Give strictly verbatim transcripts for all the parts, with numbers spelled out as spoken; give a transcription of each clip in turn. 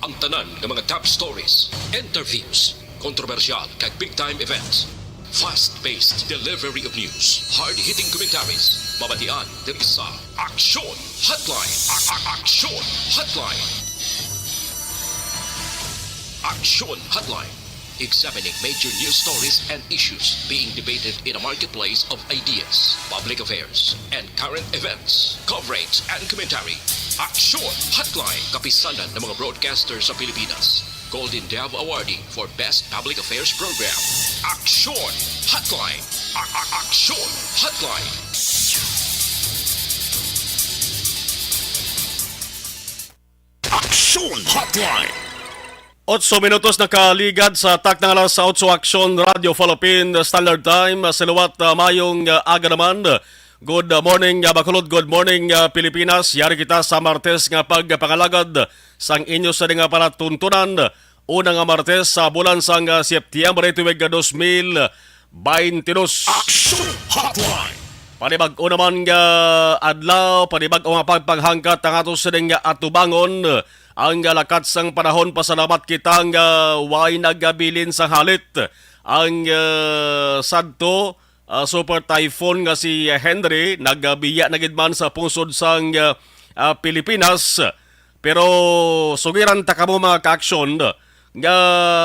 Ang tanan nga mga top stories, interviews, kontrobersyal kag big time events. Fast-paced delivery of news, hard-hitting commentaries, mabatian diri sa Aksyon Hotline. A- a- Aksyon Hotline. Aksyon Hotline. Examining major news stories and issues being debated in a marketplace of ideas, public affairs, and current events. Coverage and commentary. Aksyon Hotline. Kapisanan ng mga broadcaster sa Pilipinas. Golden Dove Awardee for Best Public Affairs Program. Aksyon Hotline. A- a- Aksyon Hotline. Aksyon Hotline. Otso minutos nakaligad sa takna nga alas otso. Aksyon Radio Philippine Standard Time. Sa liwat, ah, mayong, ah, aga naman. Good, ah, morning, ah, Bacolod. Good morning, ah, Pilipinas. Yari kita sa Martes nga pagpangalagad sang inyo sa nga palatuntunan. Una nga Martes sa bulan sang, ah, Setyembre tuig nga dos mil baynte dos. Aksyon Hotline. Panibag-o naman nga adlaw, panibag-o nga pagpanghangkat ang ato sining atubangon. Ang lakat sang panahon, pasalamat kita nga way nagabilin sang halit. Ang, ah, sadto, ah, super typhoon nga si Henry nagabiya na gid man sa pungsod sang, ah, ah, Pilipinas. Pero sugiran ta kamo, mga kaaksyon, nga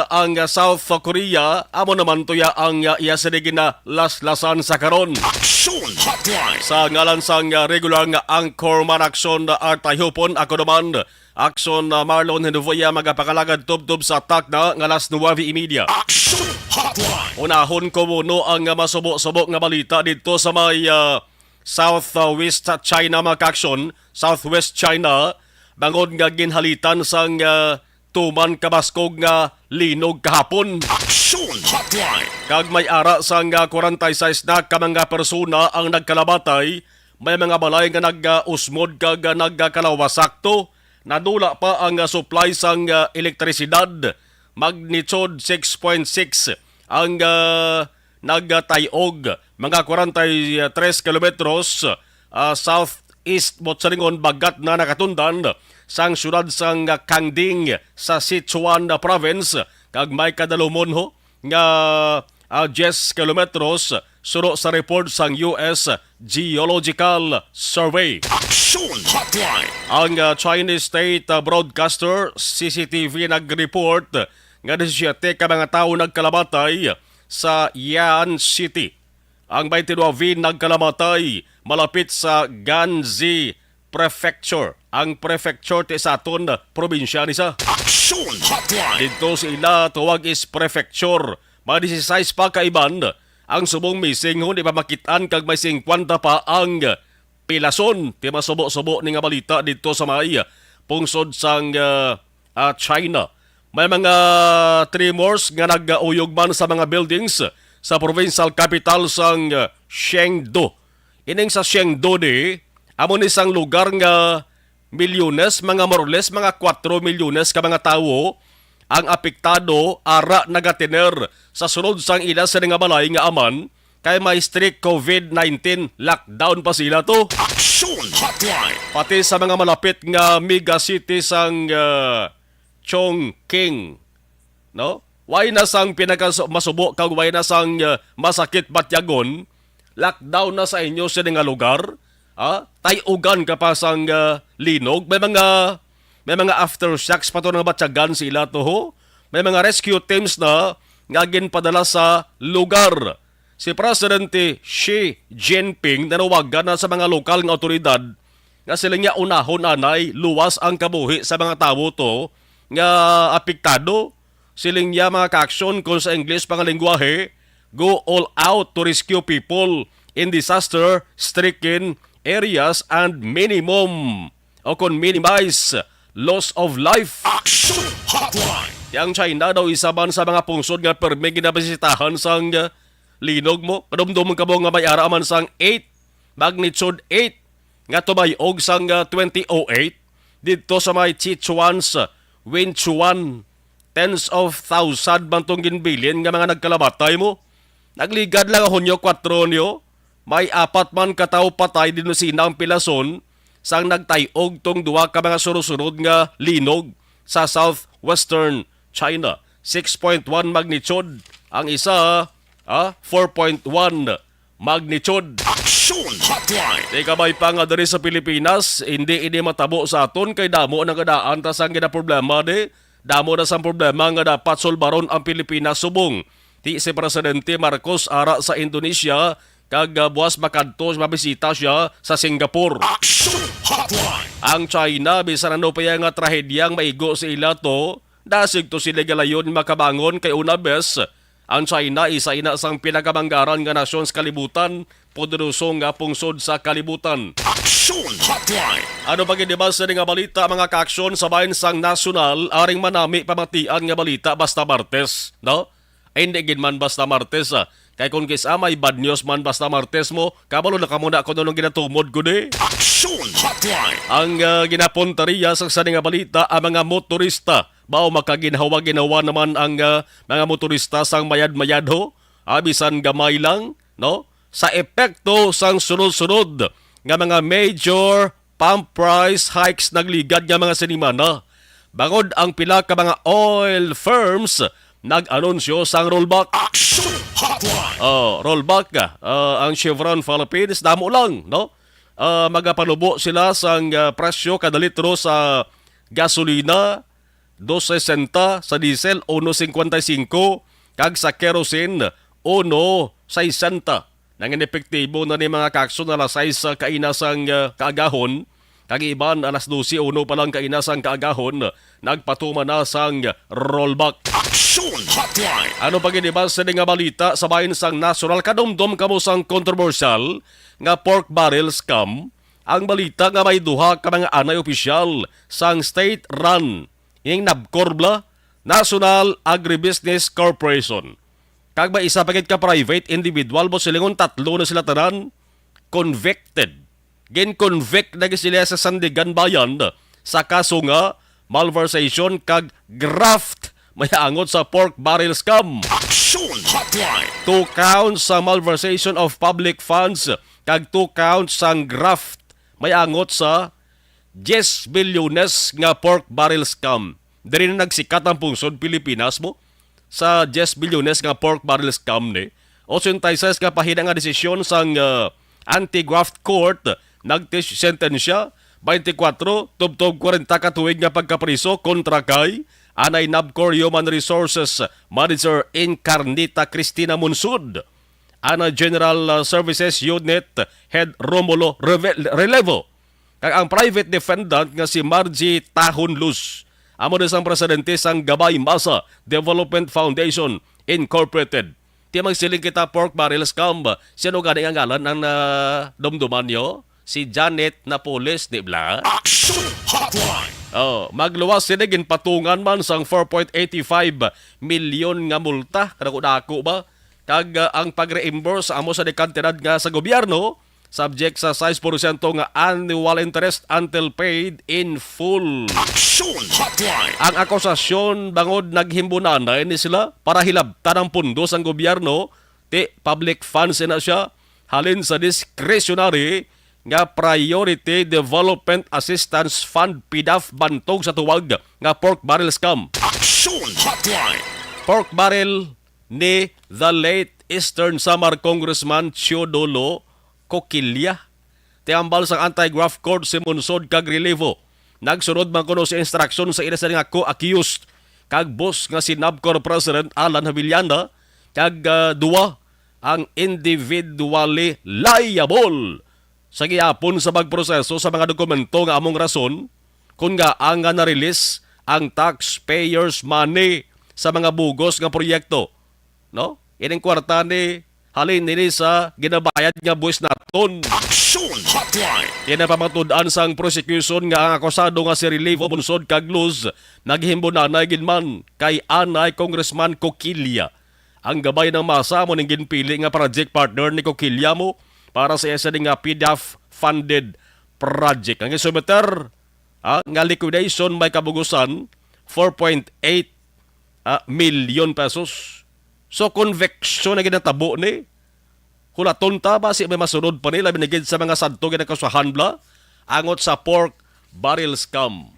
ang South Korea amo naman tuya ang, ah, iya sini ginalaslasan sa karon. Aksyon Hotline. Sa ngalan sang, ah, regular nga anchorman, Aksyon, ah, Artay Hupon, ako naman, Aksyon, ah, Marlon Henovoya, magapangalagad tubtob sa takna nga alas nuwebe y media. Aksyon Hotline. Unahon ko muno ang, ah, masubo-subo nga balita didto sa may, ah, South, ah, West China, mga kaaksyon, Southwest China, bangod nga ginhalitan sang, ah, tuman kabaskog nga linog kahapon. Aksyon Hotline. Kag may ara sang, ah, kwarenta y seis na ka mga persona ang nagkalamatay. May mga balay nga nag-usmod kag, ah, nagkalawasak to. Nadula pa ang, ah, supply sang, ah, elektrisidad. Magnitude six point six ang, ah, nagtay-og. Mga kwarenta y tres kilometros, ah, southeast, buot silingon, bagat na nakatundan sang siyudad sang Kangding sa Sichuan Province, kag may kadalumon ho nga, ah, diyes kilometros suno sa report sang U S Geological Survey. Aksyon Hotline. Ang, ah, Chinese state, ah, broadcaster C C T V nag-report nga disisiete ka mga tawo nagkalamatay sa Yan City. Ang twenty-nine nagkalamatay malapit sa Ganzi Prefecture. Ang prefecture ti sa aton probinsya ni sa Aksyon Hotline. Didto sa ila tuwag is prefecture. Mga disisais pa ka iban ang subong missing, hindi pa makit-an, kag may singkwenta pa ang pilason. Ti masubo-subo ni nga balita didto sa may pungsod sang, ah, ah, China. May mga tremors nga nagauyog man sa mga buildings sa provincial capital sang, ah, Chengdu. Ining sa Chengdu di, amo ni sang lugar nga milyones, mga more or less, mga kuwatro milyones ka mga tawo ang apektado, ara nagatiner sa sulod sang ila sini nga balay nga aman kay may strict covid nineteen lockdown pa sila to. Aksyon Hotline. Pati sa mga malapit nga mega city sang, ah, Chongqing, no? Way na sang pinaka masubo kag way na sang, ah, masakit batyagon. Lockdown na sa inyo sini nga lugar. Ah, tay-ugan ka pa sang, ah, linog. May mga, may mga aftershocks pa to nga batyagan sila to, ho. May mga rescue teams na nga ginpadala sa lugar. Si Presidente Xi Jinping nanawagan na sa mga lokal nga awtoridad nga siling niya unahon anay luwas ang kabuhi sa mga tawo to nga apektado. Siling niya, mga kaaksyon, kung sa English pa nga lengguwahe, "Go all out to rescue people in disaster-stricken areas and minimum o kon minimize loss of life." Action Hotline. Yang China daw isa man sa mga pungsod nga permi ginabisitahan sang, uh, linog mo. Kadumdumon ka mo nga may ara man sang eight, magnitude eight nga tumayog sang, uh, twenty oh eight didto sa may Sichuan's, uh, Wenchuan. Tens of thousand man tong ginbilin nga mga nagkalamatay mo. Nagligad lang Hunyo kuwatro niyo, may apat man ka tawo patay dinhi sa inang pilason sang nagtay-og tong duha ka mga surosunod nga linog. sa southwestern China. Six point one magnitude ang isa, ah, four point one magnitude. Action Hotline. Di kabay pa nga diri sa Pilipinas, hindi ini matabo sa aton kay damo na nga daan ta sang ginaproblema di. Damo na sang problema nga dapat sulbaron ang Pilipinas subong ti si Presidente Marcos ara sa Indonesia kag, ah, buwas makadto mabisita siya sa Singapore. Action Hotline. Ang China, bisan ano pa iya nga trahedya ang maigo sa ila to, dasig to sila galayon makabangon kay una bes, ang China isa ina sang pinakamanggaran nga nasyon sa kalibutan, poderoso nga pungsod sa kalibutan. Action Hotline. Ano pa gid ba sini nga balita, mga kaaksyon, sa bahin sang nasyonal, aring manami pamatian nga balita basta Martes, no? Ay, hindi gid man basta Martes, ah. Kay kung kis-a may bad news man basta Martes mo, kabalo na kamo na kung anong ginatumod ko di. Action Hotline. Ang, ah, ginapuntaria sa sani nga balita, ang mga motorista. Bao makaginhawa-ginhawa naman ang, ah, mga motorista sang mayad-mayad ho, ah, bisan gamay lang, no? Sa epekto sang sunod-sunod nga mga major pump price hikes nagligad nga mga sinimana, bangod ang pila ka mga oil firms nag-anunsyo sang rollback. Action Hotline. Oh, rollback, ah, ang Chevron Philippines, damo lang, no? Ah, magapanubo sila sang, ah, presyo kada litro sa gasolina, dos sesenta, sa diesel, uno cincuenta y cinco, kag sa kerosene, uno sesenta. Nangin epektibo na ni mga kaaksyon alas sais kaina sang, ah, kaagahon, kag iban alas dose uno pa lang kaina sang kaagahon, nagpatuman na sang rollback. Action Hotline. Ano pa gid iban sa nga balita sa bahin sang nasyonal? Kadumdom kamo sang kontrobersyal nga pork barrel scam? Ang balita nga may duha ka mga anay opisyal sang state-run ing NABCOR bala, National Agribusiness Corporation. Kag may isa pa gid ka private individual, mo silingon tatlo na sila tanan convicted. Gin-convict na gid sila sa Sandiganbayan sa kaso nga malversation kag graft may angot sa pork barrel scam. Action Hotline. Two counts sa malversation of public funds kag two counts sang graft may angot sa diyes bilyones nga pork barrel scam. Diri na nagsikat ang pungsod Pilipinas mo sa diyes bilyones nga pork barrel scam ni. Ochenta y seis ka pahina nga desisyon sang, ah, Anti-Graft Court nagtis-, sentensya, twenty-four, tubtob kwarenta ka tuig nga pagkapriso kontra kay anay NABCOR Human Resources Manager Encarnita Cristina Monsud, anay General, ah, Services Unit Head Romulo Reve-, Relevo, kag ang private defendant nga si Margie Tahon Luz, amo na sang presidente sang Gabay Masa Development Foundation Incorporated. Ti magsiling kita pork barrel scam, sino gani nga ngalan ang nadumduman nyo? Si Janet Napoles, di bala? Action Hotline! Oh, magluwas sini, ginpatungan man sang four point eight five milyon nga multa, kadako-dako ba? Kag, ah, ang pag-reimburse amo sa dekantidad nga sa gobyerno, subject sa sais porsyento nga annual interest until paid in full. Action Hotline! Ang akusasyon bangod naghimbunanay ni sila para hilabtan ang pundo sang gobyerno, ti public funds na siya, halin sa discretionary nga Priority Development Assistance Fund, PDAF, bantog sa tuwag nga pork barrel scam. Action Hotline! Pork barrel ni the late Eastern Samar Congressman Teodolo Coquilla. Ti hambal sang Anti-Graft Court si Monsod kag Relevo. Nagsunod man kuno sa instruksyon sa ila sa nga co-accused kag boss nga si NABCOR President Alan Havillana, kag, ah, duwa ang individually liable sa gihapon sa pagproseso sa mga dokumento nga among rason kon ngaa nga na-release ang taxpayers' money sa mga bugos nga proyekto, no? Ining kwarta ni halin nini sa ginabayad nga buwis naton. Action Hotline! Yan ang pamatud-an sang prosecution nga ang akusado nga si Relevo, Monsod kag Luz naghimbunanay gid man kay anay Congressman Coquilla. Ang Gabay ng Masa amo ning ginpili nga project partner ni Coquilla mo para sa isa nga PDAF funded project. Ang gisumiter, ah, nga liquidation may kabugusan four point eight, ah, milyon pesos. So, conviction na ginatabo ni. Hulaton ta ba si may masunod pa ni, labi na gid sa mga sadto ginakusahan bala angot sa pork barrel scam.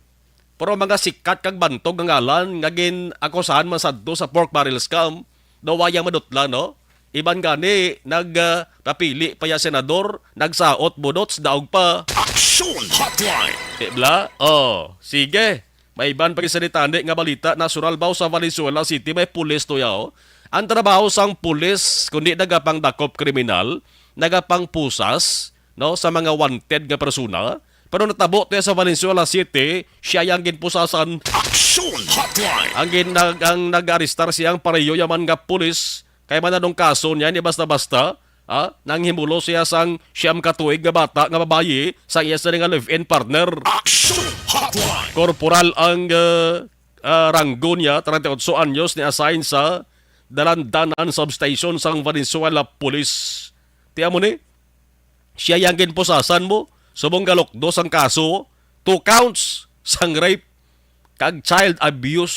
Pero mga sikat kag bantog nga ngalan nga gin-akusahan man sadto sa pork barrel scam, daw wayang madutlan, no? Iban gani, nag, ah, papili pa ya senador, nagsaot budots, daog pa. Action Hotline! Di bala? Oh, sige. May iban pa gid sa nitani nga balita, nasyonal ba sa Valenzuela City, may pulis to yaw. Ang trabaho sang pulis, kundi nagapangdakop kriminal, nagapangpusas, no, sa mga wanted nga persona. Pero natabo to sa Valenzuela City, siya yang ginpusasan. Action Hotline! Ang gin-, nag-, ang nag-arestar siya ang pareho yaman nga pulis, kay man anong kaso niya, ni basta-basta, ah, nanghimulo siya sang siyam ka tuig nga bata nga babayi sa iya sini nga live-in partner. Action Hotline! Korporal ang, ah, ah, ranggo niya, treinta y ocho anyos, ni-assign sa Dalandanan Substation sang Valenzuela Police. Ti amo ni, siya yang ginpusasan mo, subong galukdo sang kaso, two counts sang rape kag child abuse.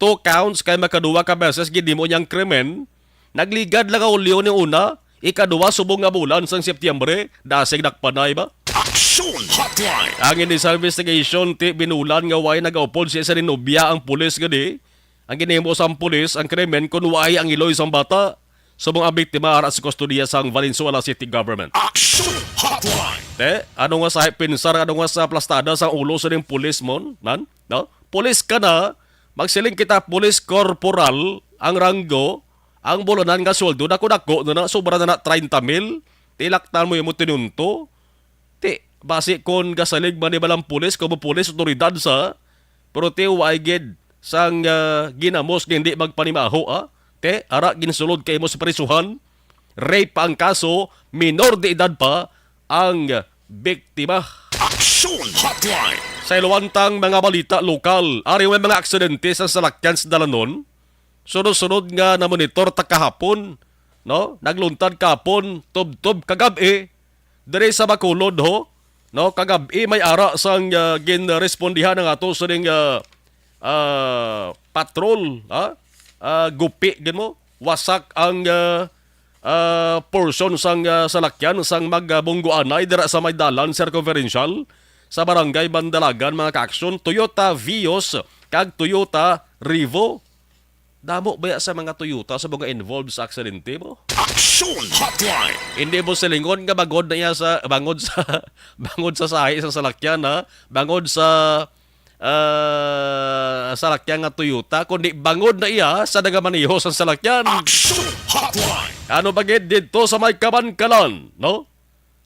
Two counts kay makaduwa ka beses gid nimo niyang krimen. Nagligad lang ka Hulyo ni una, ikaduwa subong nga bulan sang Setyembre, dasig dakpanay ba? Action Hotline! Ang initial investigation, ti binulan nga way nagaupod siya sa nobya ang pulis gani. Ang ginhimo sang pulis ang krimen kun way ang iloy sang bata. Subong ang biktima ara sa kustodiya sang Valenzuela City Government. Action Hotline! Te, ano nga sa pinsar, ano nga sa plastada sang ulo sa ning pulis mo, man? No? Pulis ka na, magsiling kita, pulis corporal ang ranggo, ang bulanan nga sweldo, dako-dako na na, sobra na na treinta mil, tilaktan mo yung tinunto. Ti, basi kon gasalig man ni balang pulis, kung mo pulis, otoridad sa, pero ti, waay gid sang, ah, ginamos nga hindi magpanimaho, ah. Ti, ara, ginsulod kay mo sa prisuhan. Rape pa ang kaso, minor de edad pa ang biktima. Action Hotline! Sa iluwantang mga balita lokal, ari may mga aksidente sa salakyan sa dalanon. Sunod-sunod nga namonitor ta kahapon, no? Nagluntad kahapon, tubtob kagab-i, diri sa Bacolod, ho, no? Kagab-i may ara sang, ah, ginrespondihan ang ato sining, ah, ah, patrol, ha? Ah, gupi gid mo. Wasak ang, ah, ah, portion sang, ah, salakyan sang magabungguanay dira sa may dalan circumferential sa barangay Bandalagan, mga ka-aksyon, Toyota Vios kag Toyota Revo. Damo baya sa mga Toyota sa mga involved sa aksidente mo? Action Hotline! Hindi mo silingon nga bangod na iya sa, bangod sa, bangod sa sahi sa salakyan, ha? Bangod sa, ah, salakyan nga Toyota, kundi bangod na iya sa nagamaneho sa salakyan. Action Hotline! Ano ba gid dito sa may Kabankalan, no?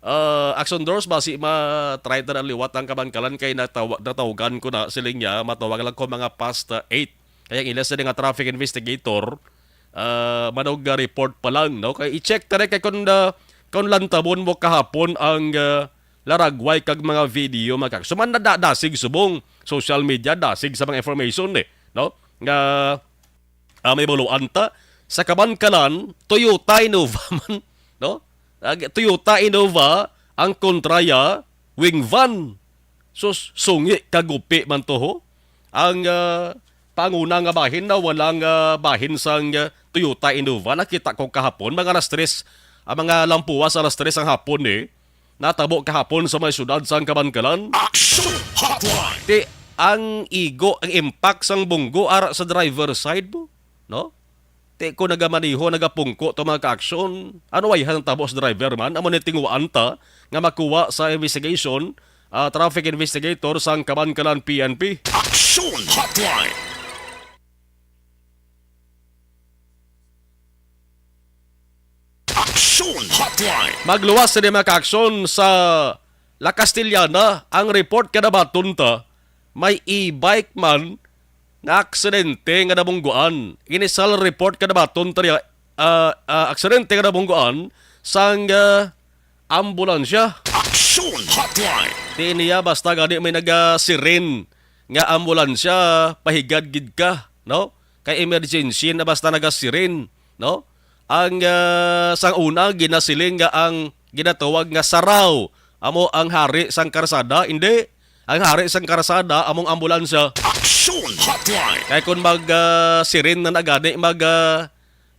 Ah, Action Doors, basi ma-try ta na liwat ang Kabankalan kay natawa-, natawgan ko na siling niya, matawag lang ko mga past, ah, eight. Kaya ang ila sila nga traffic investigator, ah, manog nga report pa lang, no? Kay i-check ta rin kay kung, ah, kung lantabon mo kahapon ang, ah, laragway kag mga video, mga kag-, so man nadadasig subong social media, dasig sa mga information, eh, no? Nga, ah, may buluan ta. Sa Kabankalan, Toyota Innova man, no? Ag-, Toyota Innova ang kontraya, wing van. Sus, sungi kagupi man to, ho. Ang, ah, panguna nga bahin na walang, ah, bahin sang, ah, Toyota Innova. Nakita ko kahapon, mga alas tres, ang mga lampuas alas tres ang hapon, eh. Natabo kahapon sa may syudad sang Kabankalan. Action Hotline! Ti, ang igo, ang impact sang bunggo ara sa driver side mo, no? Ti ko nagamaneho, nagapungko to, mga ka-aksyon. Ano ay ang tabo sa driver man? Amo ni tinguhaan ta nga makuha sa investigation, ah, traffic investigator sang Kabankalan P N P. Action Hotline! Action Hotline! Magluwas sini, mga ka-aksyon, sa La Castellana. Ang report kadabaton ta, may e-bike man nga aksidente nga nabungguan. Initial report kadabaton ta, ah, ah, aksidente nga nabungguan sang, ah, ambulansya. Action Hotline! Di niya basta gani may naga-siren nga ambulansya, pahigad gid ka, no? Kay emergency na basta naga-siren, no? Ang, ah, sang una, ginasiling nga ang ginatawag nga saraw amo ang hari sang karsada. Hindi. Ang hari sang karsada among ambulansya. Action Hotline! Kay kung mag, ah, siren na na gani, mag, ah,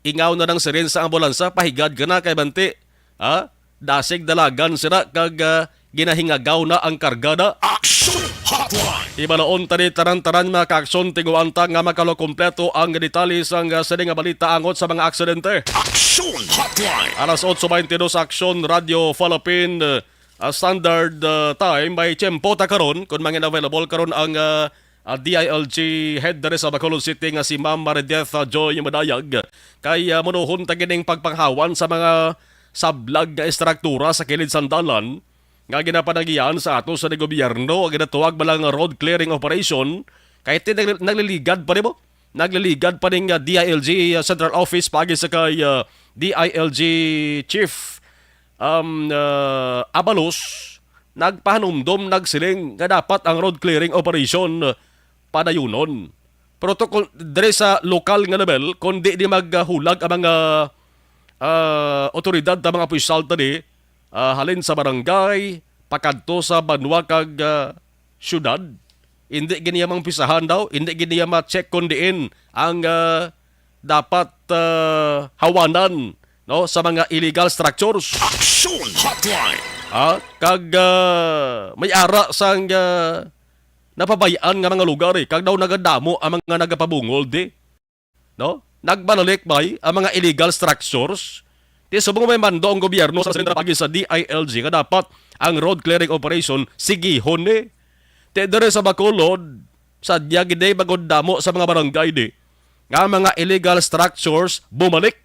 ingaw na ng siren sa ambulansya, pahigad ka na kay banti. Ha? Dasig dalagan sila kag, ah, ginahingagaw na ang kargada. Action Hotline! Ibalaon tani tanan-tanan, mga kaaksyon, tiguan ta nga makaluwa kompleto ang detalye sang, ah, sini nga balita angot sa mga aksidente. Action Hotline! Alas otso baynte dos, Aksyon Radio Philippine, ah, Standard, ah, Time. May tiyempo ta karon, kung mangin available karon ang, ah, ah, D I L G head diri sa Bacolod City nga si Ma'am Marideth, ah, Joy Madayag. Kay, ah, munuhon ta gining pagpanghawan sa mga sablag nga estruktura sa kilid sang dalan nga ginapanagian sa ato sa gobyerno, ang ginatawag bala nga road clearing operation. Kay ti nagli-, nagliligad pa ni mo? Nagliligad pa ning, ah, D I L G, ah, Central Office paagi sa kay, ah, D I L G Chief, um, ah, Abalos, nagpahanumdom, nagsiling nga dapat ang road clearing operation, ah, padayunon. Pero to, kung, diri sa lokal nga level, kung di, di maghulag ang mga, ah, otoridad, ta mga opisyal tani, ah, halin sa barangay, pakadto sa banwa kag, ah, syudad, hindi gid niya maumpisahan daw, hindi gid niya ma-check kung diin ang, ah, dapat, ah, hawanan, no, sa mga illegal structures. Action Hotline! Ah, kag, ah, may ara sang, ah, napabay-an nga mga lugar, eh, kag daw nagadamo ang mga nagapabungol di, no? Nagbalalik bay ang mga illegal structures? Di subong may mando ang gobyerno sa Central Office sa D I L G nga dapat ang road clearing operation sigihon ni. Ti diri sa Bacolod, sadya gid, eh, bagod damo sa mga barangay di nga mga illegal structures bumalik.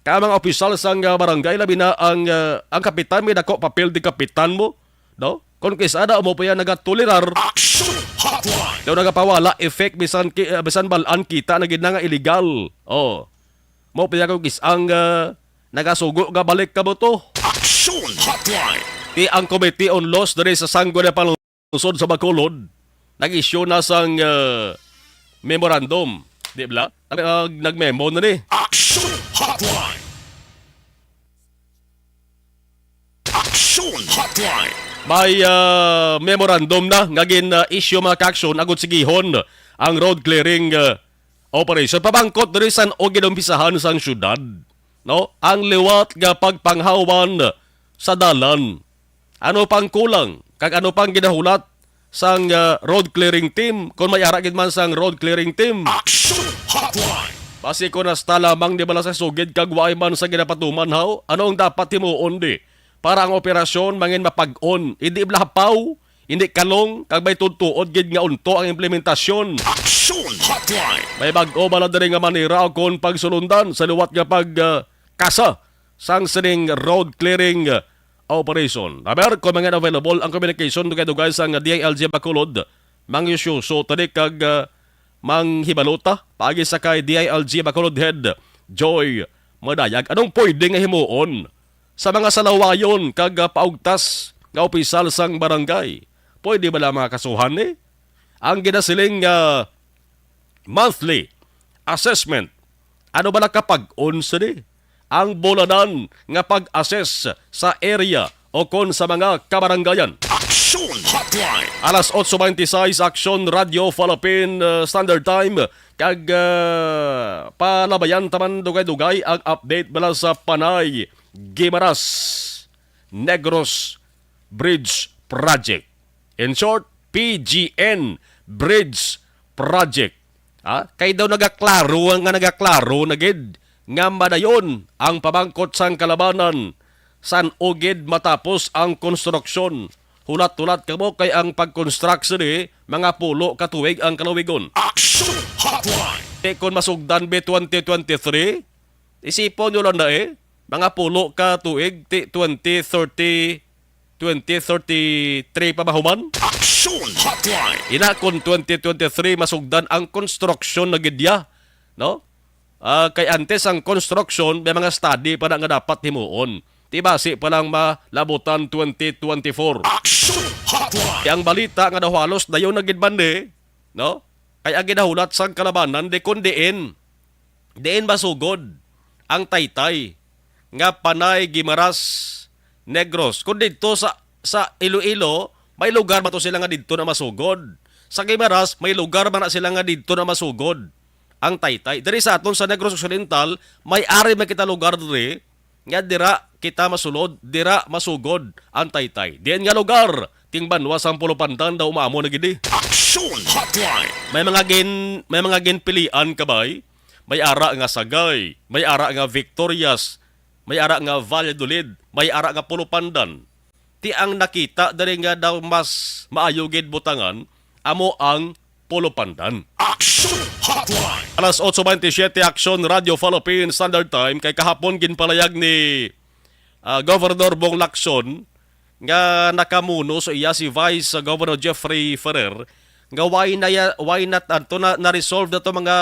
Kaya mga opisyal sang, ah, barangay, labi na ang, ah, ang kapitan, may dako papel di kapitan mo, no? Kung kis-a daw mo pa yan nagatolerar, Action Hotline! Daw nagapawala effect, bisan ki-, ah, bisan bal-an kita na gid na nga illegal. Oh. Mo pa yan kung kis-a ang, ah, nagasugo nga balik ka mo to. Action Hotline! Ti ang Committee on Laws diri sa Sangguniang Panlungsod sa Bacolod nag-issue na sang, ah, memorandum, di ba? Nag-, nag-memo na ni. Action Hotline! Action Hotline! May, ah, memorandum na nga gin, ah, issue, mga kaaksyon, agud sigihon ang road clearing, ah, operation. Pamangkot diri san-o ginumpisahan sang syudad, no? Ang liwat nga pagpanghawan sa dalan. Ano pang kulang? Kag ano pang ginahulat sang, ah, road clearing team, kung may ara gid man sang road clearing team? Action Hotline! Basi kung hasta lamang di bala sa sugid kag waay man sa ginapatuman, haw, ano ang dapat himuon di para ang operasyon mangin mapag-on, hindi blahapaw, hindi kalong, kag may tutuod gid nga unto ang implementasyon? Action Hotline! May bag-o bala diri nga manera o kon pagsulundan sa liwat nga pag, ah, kasa sang sining road clearing, ah, operation? Aber, kung mga available ang communication, dugay-dugay sang D I L G Bacolod, mangyusyoso tani kag, ah, manghibalota paagi sa kay D I L G Bacolod Head Joy Madayag. Anong pwede nga himuon sa mga salawayon kag, ah, paugtas nga opisyal sang barangay? Pwede bala makasuhan ni ang ginasiling nga monthly assessment? Ano bala kapag-on sini ang bulanan nga pag-assess sa area o kon sa mga kabarangayan? Action Hotline! Alas otso baynte sais, Action Radio Philippine, uh, Standard Time. Kag, uh, palabayan ta man dugay-dugay ang update bala sa Panay Guimaras Negros Bridge Project. In short, P G N Bridge Project. Ha? Kay daw nagaklaro nga nagaklaro na gid nga madayon ang pamangkot sang kalabanan san-o gid matapos ang konstruksyon. Hulat-hulat kamo kay ang pag-construct sini mga pulo ka tuig ang kaluwigon. Action Hotline! Ti kon masugdan bi twenty twenty-three, isipon nyo lang na, eh, mga pulo ka tuig, ti twenty thirty, twenty thirty-three pa mahuman? Action Hotline! Ina, kung twenty twenty-three masugdan ang konstruksyon na gid ya, no? Ah, kay antes ang konstruksyon, may mga study pa na nga dapat himuon. Ti basi pa lang malabutan twenty twenty-four. Action Hotline! Ti ang balita nga daw halos dayon na gid man ni, no? Kay ang ginahulat sang kalabanan, di kun diin, diin masugod ang Taytay nga Panay Guimaras Negros. Kung didto sa, sa Iloilo, may lugar man to sila nga didto na masugod. Sa Guimaras, may lugar man na sila nga didto na masugod ang Taytay. Diri sa aton sa Negros Occidental, may ari man kita lugar diri nga dira kita masulod, dira masugod ang Taytay. Diin nga lugar, ting banwa sang Pulupandan daw maamo na gid, eh. Action Hotline! May mga gin-, may mga ginpilian ka bay? May ara nga Sagay, may ara nga Victorias, may ara nga Valladolid, may ara nga Pulupandan. Ti ang nakita diri nga daw mas maayo gid butangan amo ang Pulupandan. Action Hotline! Alas otso veintisiete, Action Radio Philippine Standard Time, kay kahapon ginpalayag ni, ah, Governor Bong Lacson nga nakamuno sa iya si Vice, ah, Governor Jeffrey Ferrer nga why na ya-, why not anto na, na-resolve na to mga,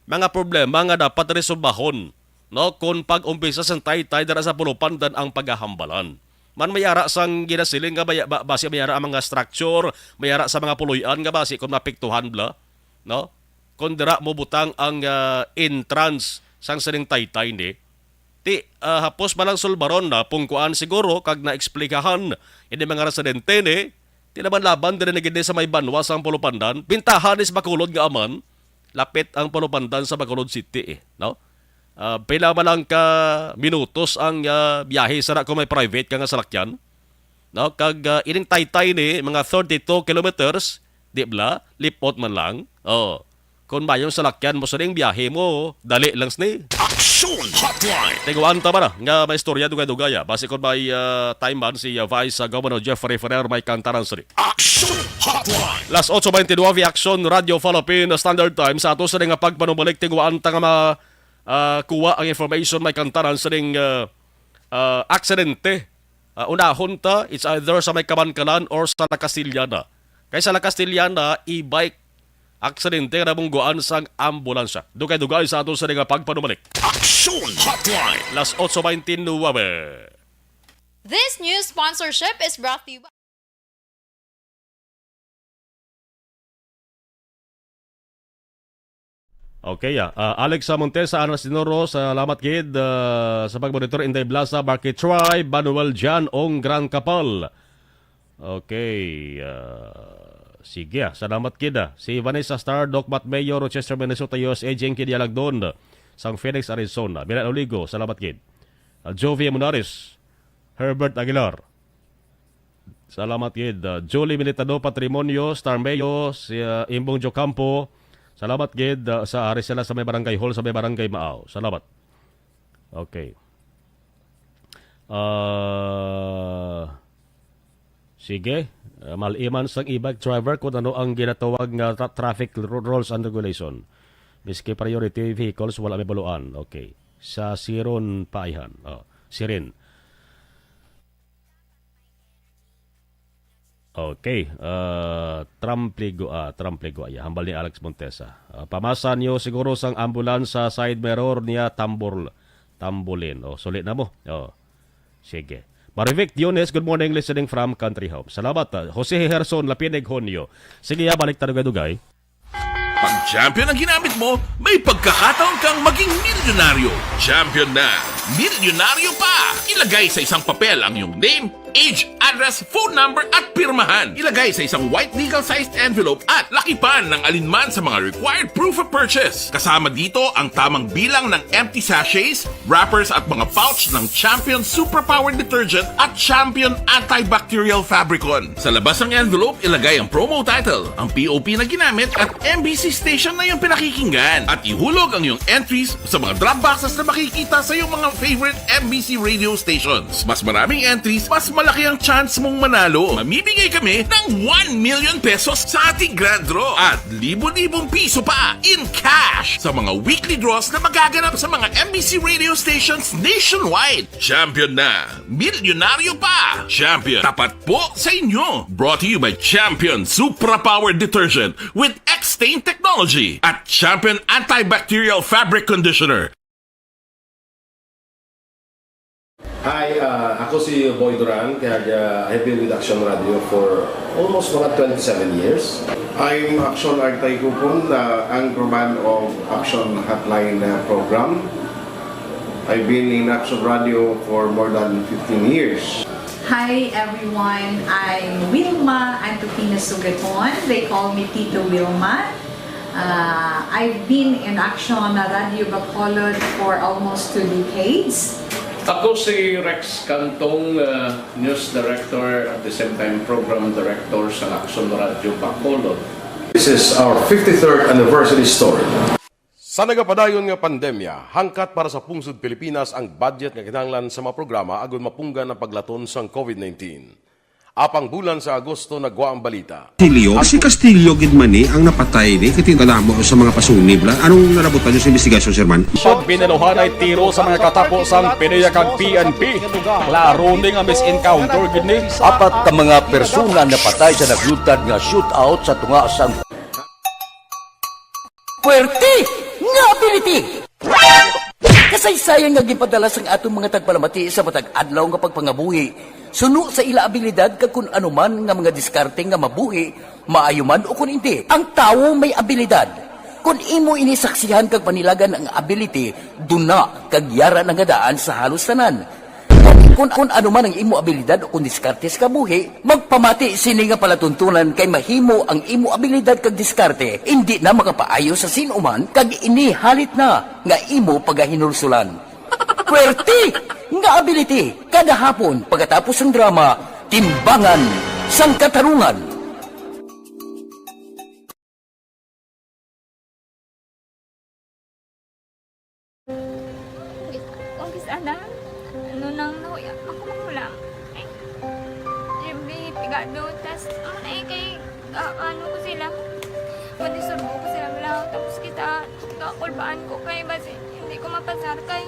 mga problema nga dapat resolbahon, no? Kung pag-umpisa sang Taytay dira sa Pulupandan ang pagahambalan. Man may ara sang ginasiling nga may, ba-, basi may ara ang mga structure, may ara sa mga puloy-an nga basi kung mapiktuhan bla, no? Kung dira mo butang ang, ah, entrance sang sining Taytay ni. Ti, ah, hapos man ang sulbaron na pungkuan siguro kag naexplikahan ini mga residente ni, ti laban-laban diri na gid ni sa may banwa sang Pulupandan, bintahan ni sa Bacolod nga aman, lapit ang Pulupandan sa Bacolod City, eh, no? Ah, pila man lang ka minutos ang, ah, biyahe sa kung may private ka nga salakyan, no? Kag, ah, ining Taytay ni mga thirty-two kilometers, di bla? Lipot man lang. Oh. Kung mayong salakyan mo sa ning biyahe mo, dali lang sini. Action Hotline! Tiguan ta ba na nga may istorya dugay-dugay, ah. Basi kung may, ah, time man si, ah, Vice, ah, Governor Jeffrey Ferrer may kantaran sini. Action Hotline! Las otso veintinueve, Action Radio Philippine Standard Time. Sa ato sa nga pagpanumalik, tiguan ta nga ma-, ah, kuha ang information may kantaran sining, ah, ah, aksidente. Ah, unahon ta, it's either sa may Kabankalan or sa La Castellana. Kay sa La Castellana, e-bike aksidente nga nabungguan sang ambulansya. Dugay-dugay sa ato sa nga pagpanumalik. Action Hotline! Las otso veintinueve. This news sponsorship is brought to you by Okay, ah. Ah, Alex Montesa, Anas Dinoro, salamat gid, ah, sa pagmonitor. Inday Blasa, Barkey Tribe, Manuel Jan, Ong Gran Kapal. Okay, ah, sige, ah. Salamat gid, ah. Si Vanessa Star, Doc Matt Mayo, Rochester, Minnesota, U S A, Jenky Dialagdon, sang Phoenix, Arizona. Milan Oligo, salamat gid. Ah, Jovi Munares, Herbert Aguilar. Salamat gid. Ah, Julie Militado, Patrimonio, Star Mayo, si, ah, Imbong Jocampo. Salamat gid, ah, sa ari sila sa may barangay hall, sa may barangay Maaw. Salamat. Okay. Ah, sige. Ah, maliman sang e-bike driver kung ano ang ginatawag nga tra-, traffic ru-, rules and regulation. Miski priority vehicles, wala may baluan. Okay. Sa Siron Paihan. Oh, Sirin. Okay, ah, trampligo, ah, trampligo, ay, hambal ni Alex Montesa. Ah, pamasa niyo siguro sang ambulance sa side mirror niya, tambol, tambolin. Oh, suli na mo. Oh, sige. Marivic Diones, good morning, listening from Country Home. Salamat, ah, Jose Herson Lapinig Honyo. Sige, ah, balik ta dugay-dugay. Pag Champion ang ginamit mo, may pagkakataon kang maging milyonaryo. Champion na! Milyonaryo pa! Ilagay sa isang papel ang iyong name, age, address, phone number, at pirmahan. Ilagay sa isang white legal-sized envelope at lakipan ng alinman sa mga required proof of purchase. Kasama dito ang tamang bilang ng empty sachets, wrappers at mga pouch ng Champion Superpower Detergent at Champion Antibacterial Fabricon. Sa labas ng envelope, ilagay ang promo title, ang P O P na ginamit at M B C station na iyong pinakikinggan. At ihulog ang iyong entries sa mga drop boxes na makikita sa iyong mga favorite M B C radio stations. Mas maraming entries, mas malaki ang chance mong manalo. Mamimigay kami ng one million pesos sa ating grand draw at libo-libong piso pa in cash sa mga weekly draws na magaganap sa mga M B C radio stations nationwide. Champion na! Milyonaryo pa! Champion, tapat po sa inyo! Brought to you by Champion Supra Power Detergent with X-Stain Technology at Champion Antibacterial Fabric Conditioner. Hi, ah, ako si Boy Duran, kag, ah, I've been with Action Radio for almost mga twenty-seven years. I'm Action Artay Kupon, ah, anchorman of Action Hotline, ah, program. I've been in Action Radio for more than fifteen years. Hi everyone, I'm Wilma Antupina Sugaton. They call me Tito Wilma. Uh, I've been in Action Radio Bacolod for almost two decades. Ako si Rex Cantong, uh, News Director, at the same time Program Director sa Action Radio Bacolod. This is our fifty-third anniversary story. Sa nagapadayon nga pandemya, hangkat para sa pungsod Pilipinas ang budget nga kinahanglan sa mga programa agud mapunggan ang paglaton sang covid nineteen. Apang bulan sa Agosto nagwa ang balita. Castillo? Si Castillo gid man ni ang napatay ni, kay tingala mo sa mga pasunib la. Anong nalabutan niyo sa investigasyon, Sir Man? Pag binaluhan ay tiro sa mga katapo sang PDEA kag P N P. Klaro ni nga mis-encounter gid ni. Apat ka mga persona napatay sa naglutad nga shootout sa tunga sang Puwerte nga ability! Kasaysayan nga ginpadala sang aton mga tagpalamati sa matag adlaw nga pagpangabuhi, suno sa ila abilidad kag kun ano man nga mga diskarte nga mabuhi, maayo man o kun indi. Ang tawo may abilidad. Kun imo ini saksihan kag panilagan ang ability, duna kag yara na nga daan sa halos tanan. Kun, kun ano man ang imo abilidad o kun diskarte sa kabuhi, magpamati sini nga palatuntunan kay mahimo ang imo abilidad kag diskarte indi na makapaayo sa sin-o man kag ini halit na nga imo pagahinulsulan. Puwerte nga ability kada hapon pagkatapos sang drama, Timbangan sang Katarungan. Kung kis-, ana, ano nang nahuya, ako makulang. Eh, siyempre, pigado, tas, ano na eh, kay, ah, ano ko sila, madisurbo ko sila, wala, tapos kita, kakulbaan ko kay, basi, hindi ko mapasar kay.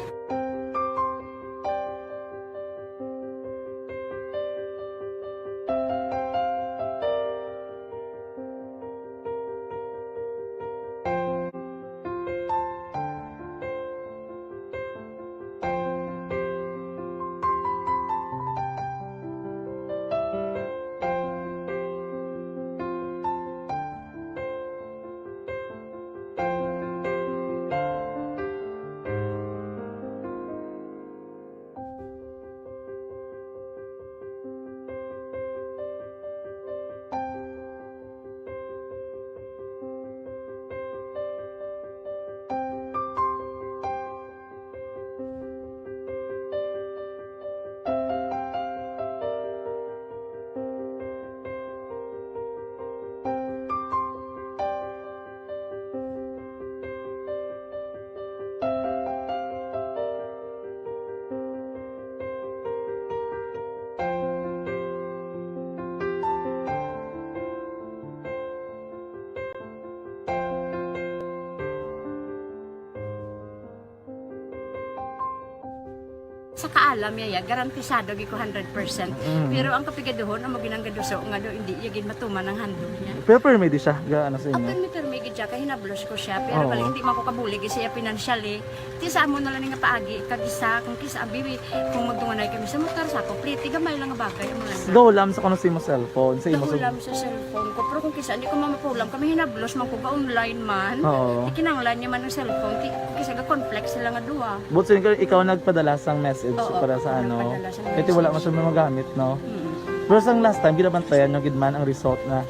Sa kaalam niya, ya, garantisado gid ko hundred percent. Mm. Pero ang kapigaduhon, amo gid ang gaduso nga do, hindi niya gid matuman ang handog niya. Pero permi di siya, ga, ano sa inyo? Permi, permi gid siya, kay hinablos ko siya. Pero Oo. Bali, hindi man ko kabulig siya financially. Ti sa amo na lang nga paagi, kag isa, kung kisa, abi, kung magtunganay kami sa motor, sa ako, pliti, gamay lang nga bagay, amo lang. Gahulam sa kuno sa imo cellphone, sa imo Gahulam sa cellphone ko, pero kung kisa, hindi ko mamapulam, kami hinablos man ko, ga-online man. Oo. Ikinanglan niya man ang cellphone, ti, kisa ga-conflict sila nga duha. But since ikaw nagpadala sang message Oo, para sa ako ano, nagpadala sang kaya ti wala man message. Siya magamit, no? Mm. Pero sang last time, ginabantayan nyo gid man ang result na.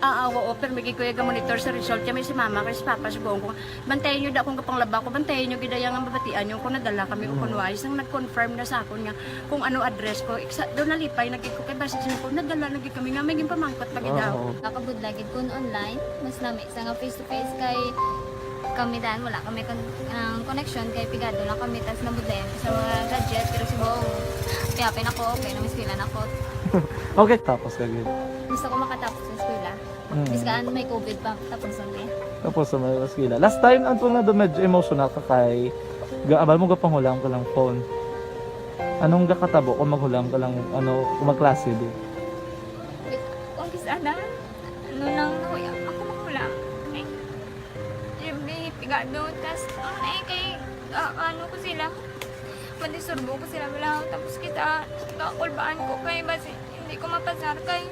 Ah, ah, oo, pero may gid ko yung monitor sa result. Kaya may si mama, kay si papa, subukan ko, bantayan nyo da akong kapanglaba ko, bantayan nyo gid ang mabatian nyo kung nadala kami o Mm. kung wala. Isang nag-confirm na sa akon nga kung ano address ko. Iksa, doon nalipay na gid ko, kay basta siya ko, nadala na gid kami nga, may ginpamangkot pa gid Oo. Ako. Nakabudla gid kun online, mas nami sa nga face to face kay kami dan, wala kami kon-, ang connection kay pigado lang kami, tas nabudlayan ko sa mga gadget, pero si Bong, piyapin ako, okay na, may eskwela na ako. Okay, tapos ka gid. Gusto ko makatapos sa eskwela. Mm. Bis ka, ano, may covid pa, tapos ang day. Tapos sa mga eskwela. Last time, ang pang nado medyo emotional ka kay, ga-, abal mo gapanghula ang kalang phone. Anong gakatabo kung maghulam ka lang, ano, kung magklase, di? Kung kis-, ana, ano nang nahuya, ako makulang. Eh, siyempre, pigado, tas, ano na eh, kay, ah, ano ko sila, madisturbo ko sila, wala, tapos kita, kakulbaan ko kay, basi, hindi ko mapasar kay,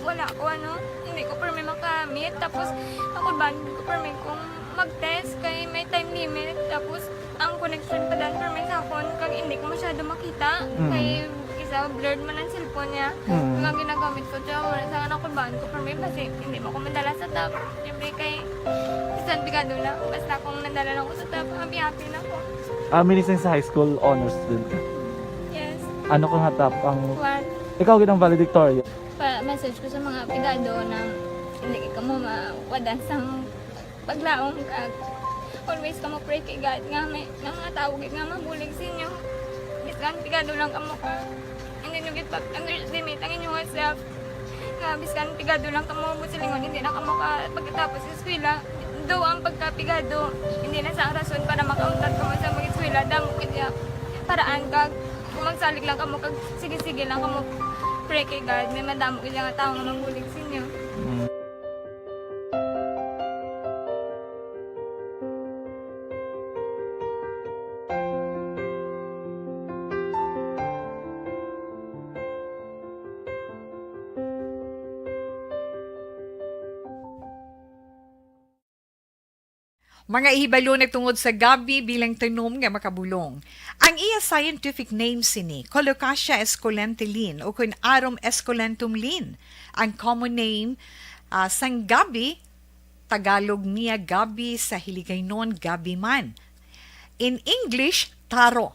wala ko, ano, hindi ko permi makamit, tapos, kakulbaan ko permi kung mag-test kay may time limit, tapos, ang connection pa dan permi sa akon, kag hindi ko masyado makita. Mm. Kay isa, blurred man ang cellphone niya. Mm. Kag ang ginagamit ko siya, wala sa akin, ako baan ko permi, basi hindi mo ko madala sa top. Siyempre kay, bisan pigado lang, basta kung nadala lang ko sa top, happy-happy na ko. Ah, meaning sa high school, honor student ka? Ano ka nga tap ang Kwan, ikaw gid ang valedictorian? Pa-message ko sa mga pigado na hindi kamo mawadan sang paglaom kag always kamo pray kay God nga may nga mga tawo gid nga mabulig sa inyo. Bisan pigado lang kamo ka hindi nyo gid pag-underestimate ang inyong self. Nga bisan pigado lang kamo mo silingon hindi na kamo ka pagkatapos sa eskwela. Do ang pagkapigado hindi na sa rason para makauntat kamo sa mag-eskwela. Damo gid ya paraan kag kung magsalig lang kamo kag sige-sige lang kamo pray kay God may madamo gid nga tawo nga mabulig sa inyo. Mm. Mga ihibalo nagtungod sa gabi bilang tanom nga makabulong. Ang iya scientific name sini, Colocasia esculenta Linn, o kun Arum esculentum Linn. Ang common name, ah, sang gabi, Tagalog niya gabi, sa Hiligaynon gabi man. In English, taro.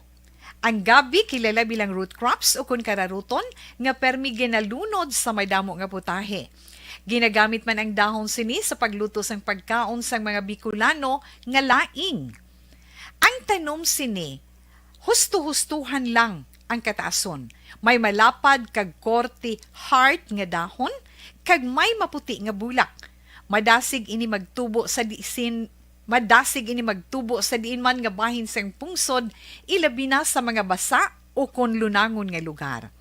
Ang gabi kilala bilang root crops o kun kararuton nga permi ginalunod sa madamo nga putahe. Ginagamit man ang dahon sini sa pagluto sang pagkaon sang mga Bicolano nga laing. Ang tanom sini, husto-hustohan lang ang kataason. May malapad kag korte heart nga dahon kag may maputi nga bulak. Madasig ini magtubo sa disin Madasig ini magtubo sa diin man nga bahin sang pungsod, ilabi na sa mga basa o kon lunangon nga lugar.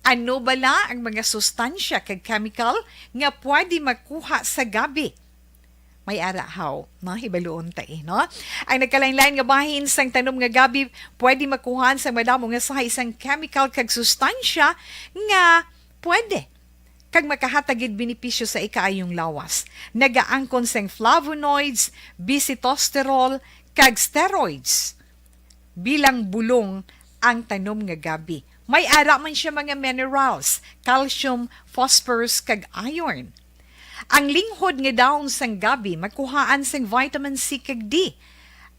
Ano bala ang mga sustansya kag chemical nga pwede makuha sa gabi? May ara haw, no? Hibaluon ta, eh, no? Ang nagkalain-lain nga bahin sang tanom nga gabi pwede makuhaan sang madamo nga sahi sang chemical kag sustansya nga pwede kag makahatag gid benepisyo sa ikaayong lawas. Nagaangkon sang flavonoids, bisitosterol, kag steroids. Bilang bulong ang tanom nga gabi. May ara man siya mga minerals, calcium, phosphorus, kag iron. Ang linghod nga dahon sang gabi makuhaan sang vitamin C kag D.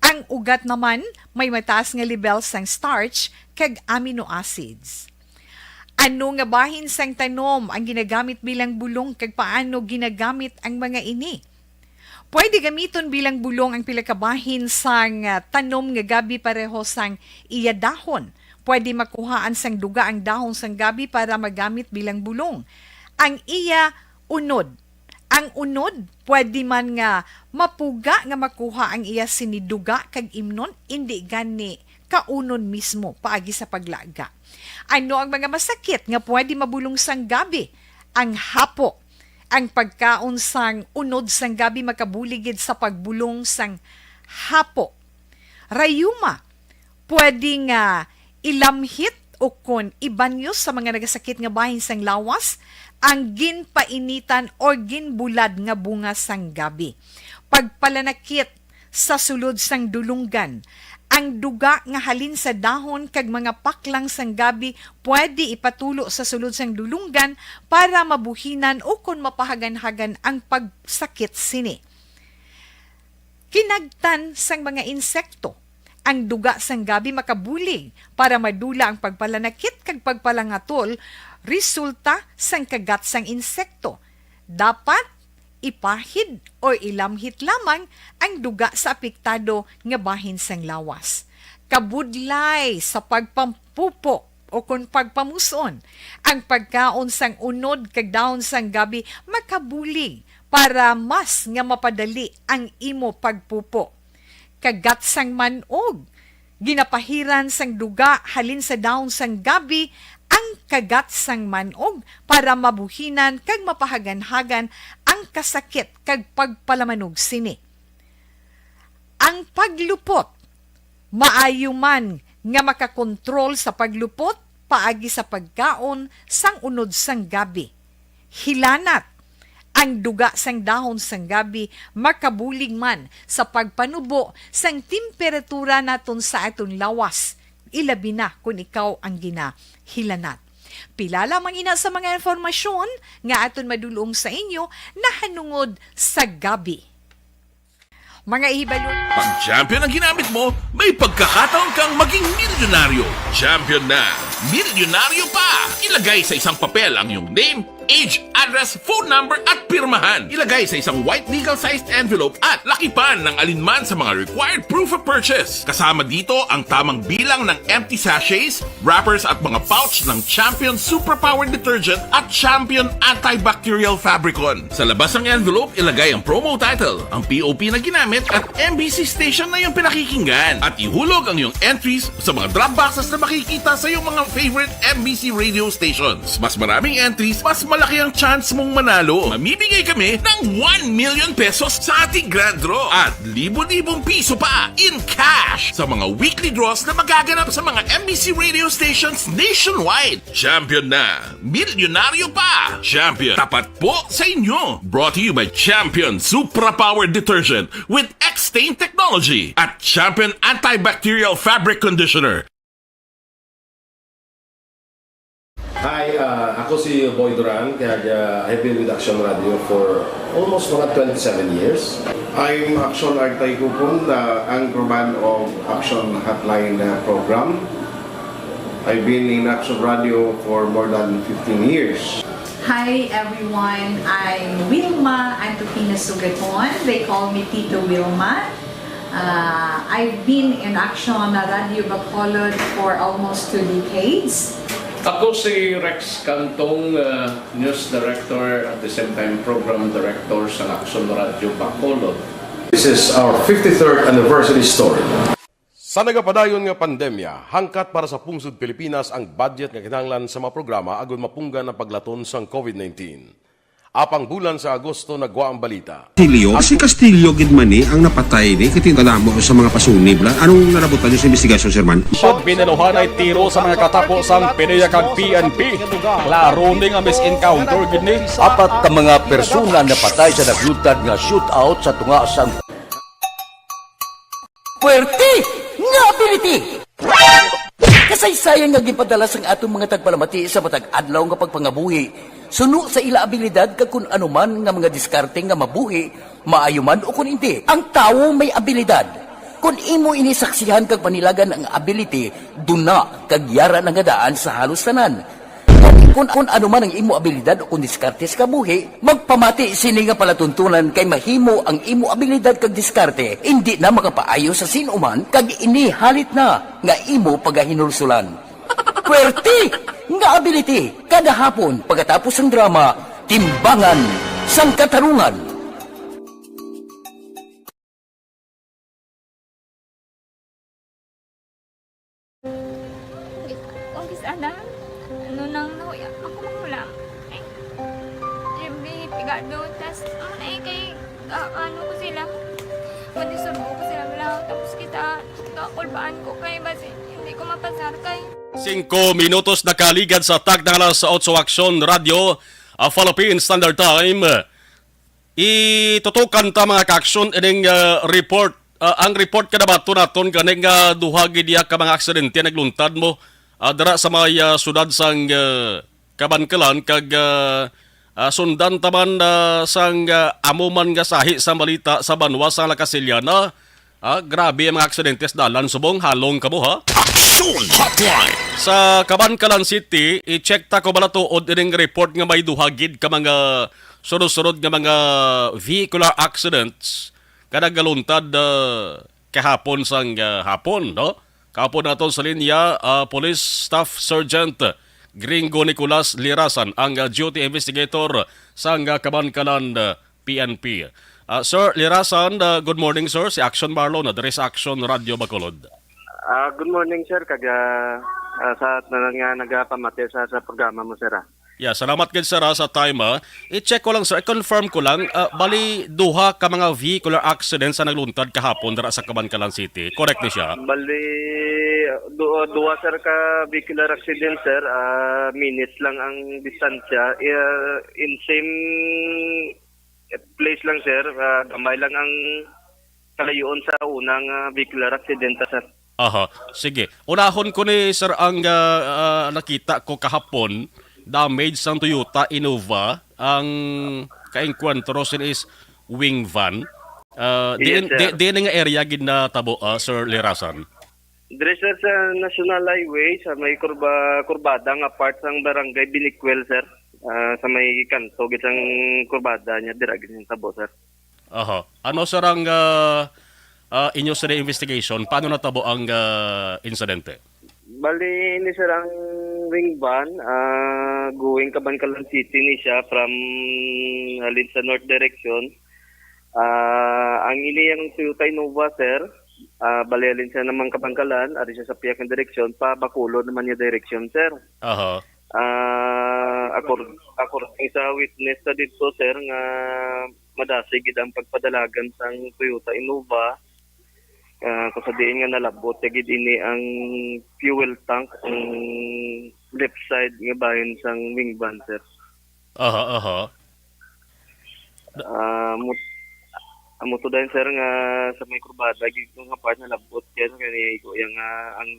Ang ugat naman may mataas nga lebel sang starch kag amino acids. Ano nga bahin sang tanom ang ginagamit bilang bulong, kag paano ginagamit ang mga ini? Pwede gamiton bilang bulong ang pila ka bahin sang, ah, tanom nga gabi pareho sang iya dahon. Pwede makuhaan sang duga ang dahon sang gabi para magamit bilang bulong. Ang iya unod. Ang unod, pwede man nga mapuga nga makuha ang iya sini duga kag imnon, indi gani kaunon mismo paagi sa paglaga. Ano ang mga masakit nga pwede mabulong sang gabi? Ang hapo. Ang pagkaon sang unod sang gabi makabulig gid sa pagbulong sang hapo. Rayuma, pwede nga ilamhit o kon ibanyo sa mga nagasakit nga bahin sang lawas ang ginpainitan or ginbulad nga bunga sang gabi. Pagpalanakit sa sulod sang dulunggan. Ang duga nga halin sa dahon kag mga paklang sang gabi pwede ipatulo sa sulod sang dulunggan para mabuhinan o kon mapahaganhagan ang pagsakit sini. Kinagtan sang mga insekto. Ang duga sang gabi makabulig para madula ang pagpalanakit kag pagpalangatol resulta sang kagat sang insekto. Dapat ipahid o ilamhit lamang ang duga sa apektado nga bahin sang lawas. Kabudlay sa pagpampupo o kon pagpamus-on, ang pagkaon sang unod kag dahon sang gabi makabulig para mas nga mapadali ang imo pagpupo. Kagat sang man-og. Ginapahiran sang duga halin sa dahon sang gabi ang kagat sang man-og para mabuhinan kag mapahaganhagan ang kasakit kag pagpalamanog sini. Ang paglupot. Maayo man nga makakontrol sa paglupot paagi sa pagkaon sang unod sang gabi. Hilanat. Ang duga sang dahon sang gabi makabulig man sa pagpanubo sang temperatura naton sa aton lawas, ilabi na kon ikaw ang ginahilanat. Pila lamang ina sa mga impormasyon nga aton madul-ong sa inyo nahanungod sa gabi. Mga ihibalo. Pag champion ang ginamit mo, may pagkakataon kang maging milyonaryo. Champion na! Milyonaryo pa! Ilagay sa isang papel ang iyong name, age, address, phone number, at pirmahan. Ilagay sa isang white legal-sized envelope at lakipan ng alinman sa mga required proof of purchase. Kasama dito ang tamang bilang ng empty sachets, wrappers, at mga pouch ng Champion Superpower Detergent at Champion Antibacterial Fabricon. Sa labas ng envelope, ilagay ang promo title. Ang P O P na ginamit at M B C station na iyong pinakikinggan. At ihulog ang iyong entries sa mga drop boxes na makikita sa iyong mga favorite M B C radio stations. Mas maraming entries, mas malaki ang chance mong manalo. Mamimigay kami ng one million pesos sa ating grand draw at libo-libong piso pa in cash sa mga weekly draws na magaganap sa mga M B C radio stations nationwide. Champion na! Milyonaryo pa! Champion, tapat po sa inyo! Brought to you by Champion Supra Power Detergent with X-Stain Technology at Champion Antibacterial Fabric Conditioner. Hi, ah, ako si Boy Duran, kag, ah, I've been with Action Radio for almost mga twenty-seven years. I'm Action Artay Kupon, the anchorman of Action Hotline, ah, program. I've been in Action Radio for more than fifteen years. Hi everyone, I'm Wilma Antokina Sugaton. They call me Tito Wilma. Uh, I've been in Action Radio Bacolod for almost two decades. Ako si Rex Cantong, uh, news director, at the same time program director sa Action Radio Bacolod. This is our fifty-third anniversary story. Sa nagapadayon nga pandemya, hangkat para sa pungsod Pilipinas ang budget nga kinahanglan sa mga programa agud mapunggan ang paglaton sang covid nineteen. Apang bulan sa Agosto nagwa ang balita. Castillo, si Castillo gid man ni ang napatay ni, kay kadamo sa mga pasunib la. Anong nalabutan niyo sa investigasyon, Sir Man? Pag binaluhanay tiro sa mga katapo sang PDEA kag P N P. Klaro ni nga misencounter gid ni. Apat ka mga persona napatay sa nagluntad nga shootout sa tunga sang Puwerte nga ability! Kasaysayan nga ginpadala sang aton mga tagpalamati sa matag adlaw nga pagpangabuhi, suno sa ila abilidad kag kun ano man nga mga diskarte nga mabuhi, maayo man o kun indi. Ang tawo may abilidad. Kun imo ini saksihan kag panilagan ang ability, duna kag yara na nga daan sa halos tanan. Kun, kun ano man ang imo abilidad o kun diskarte sa kabuhi, magpamati sini nga palatuntunan kay mahimo ang imo abilidad kag diskarte indi na makapaayo sa sin-o man kag ini halit na nga imo pagahinulsulan. Puwerte nga ability kada hapon pagkatapos sang drama, Timbangan sang Katarungan. Kung kis ana, ano nang nahuya ako magulang. Ay, Jimmy, pigado, tas, ano na eh, kay, ah, ano ko sila, manisurbo ko sila lang, tapos kita, kakulbaan ko kay, basi, hindi ko mapasar kay. Singko minutos nakaligad sa tagna alas otso, Aksyon Radyo, ah, Philippine Standard Time. Itutukan ta, mga ka-aksyon, ining, ah, report. Ah, ang report nga nabaton naton gani nga duha gid iya ka mga aksidente ang nagluntad mo, ah, dira sa may, ah, sudad sang, ah, Kabankalan kag, ah, ah, sundan ta man, ah, sang, ah, amo man nga sahi sang balita sa banwa sang La Castellana. Ah, grabe ang mga aksidente sa dalan subong. Halong kamo, ha? Action Hotline! Sa Kabankalan City, i-check ta kung bala tuod ining report nga may duha gid ka mga sunod-sunod nga mga vehicular accidents nga nagaluntad, ah, kahapon sang, ah, hapon, no? Kahapon naton sa linya, ah, Police Staff Sergeant Gringo Nicolas Lirasan, ang, ah, duty investigator sang, ah, Kabankalan, ah, P N P. Ah, Sir Lirasan, ah, good morning, sir. Si Action Marlon na diri sa Action Radio Bacolod. Ah, good morning, sir. Kag, ah, ah, sa tanan nga nagapamati sa, sa programa mo, sir, ah. Yeah, salamat gid, sir, ah, sa time, ah. I-check ko lang, sir. I-confirm ko lang. Ah, bali, duha ka mga vehicular accidents ang nagluntad kahapon dira sa Kabankalan City. Correct ni siya? Bali, du-, duha, sir, ka vehicular accident, sir. Ah, minutes lang ang distansya. Ah, in same place lang, sir. Ah, gamay lang ang kalayuon sa unang, ah, vehicular accident, sir. Aha, sige. Unahon ko ni, sir, ang, ah, ah, nakita ko kahapon, damage sang Toyota Innova, ang kaengkwentro sin is wing van. Ah, Yes, diin, di, sir. diin nga area gid natabo, ah, Sir Lirasan? Diri, sir, sa National Highway, sa may kurba-, kurbada nga part sang Barangay Binicuel, sir. Ah, sa may kanto gid sang kurbada niya, dira gid ang tabo, sir. Aha. Ano, sir, ang, ah, ah, inyo sa investigation? Paano natabo ang, ah, insidente? Bali, ini, sir, ang wing van, ah, going Kabankalan City ni siya from, halin sa north direction. Ah, ang ini ang Toyota Innova, sir. Ah, bali, halin siya naman Kabankalan, ari siya sa piyak nga direksyon, pa Bacolod naman niya direksyon, sir. Aha. Ah, akor-, according sa witness sa dito, sir, nga madasig gid ang pagpadalagan sang Toyota Innova, ah, kung sa diin nga nalabot ya gid ini ang fuel tank, ang left side nga bahin sang wing van, sir. Aha, aha. Ah, mut-, amo to dayon, sir, nga sa may kurbada, gid nga part nalabot yan, kani ko yang, ah, ang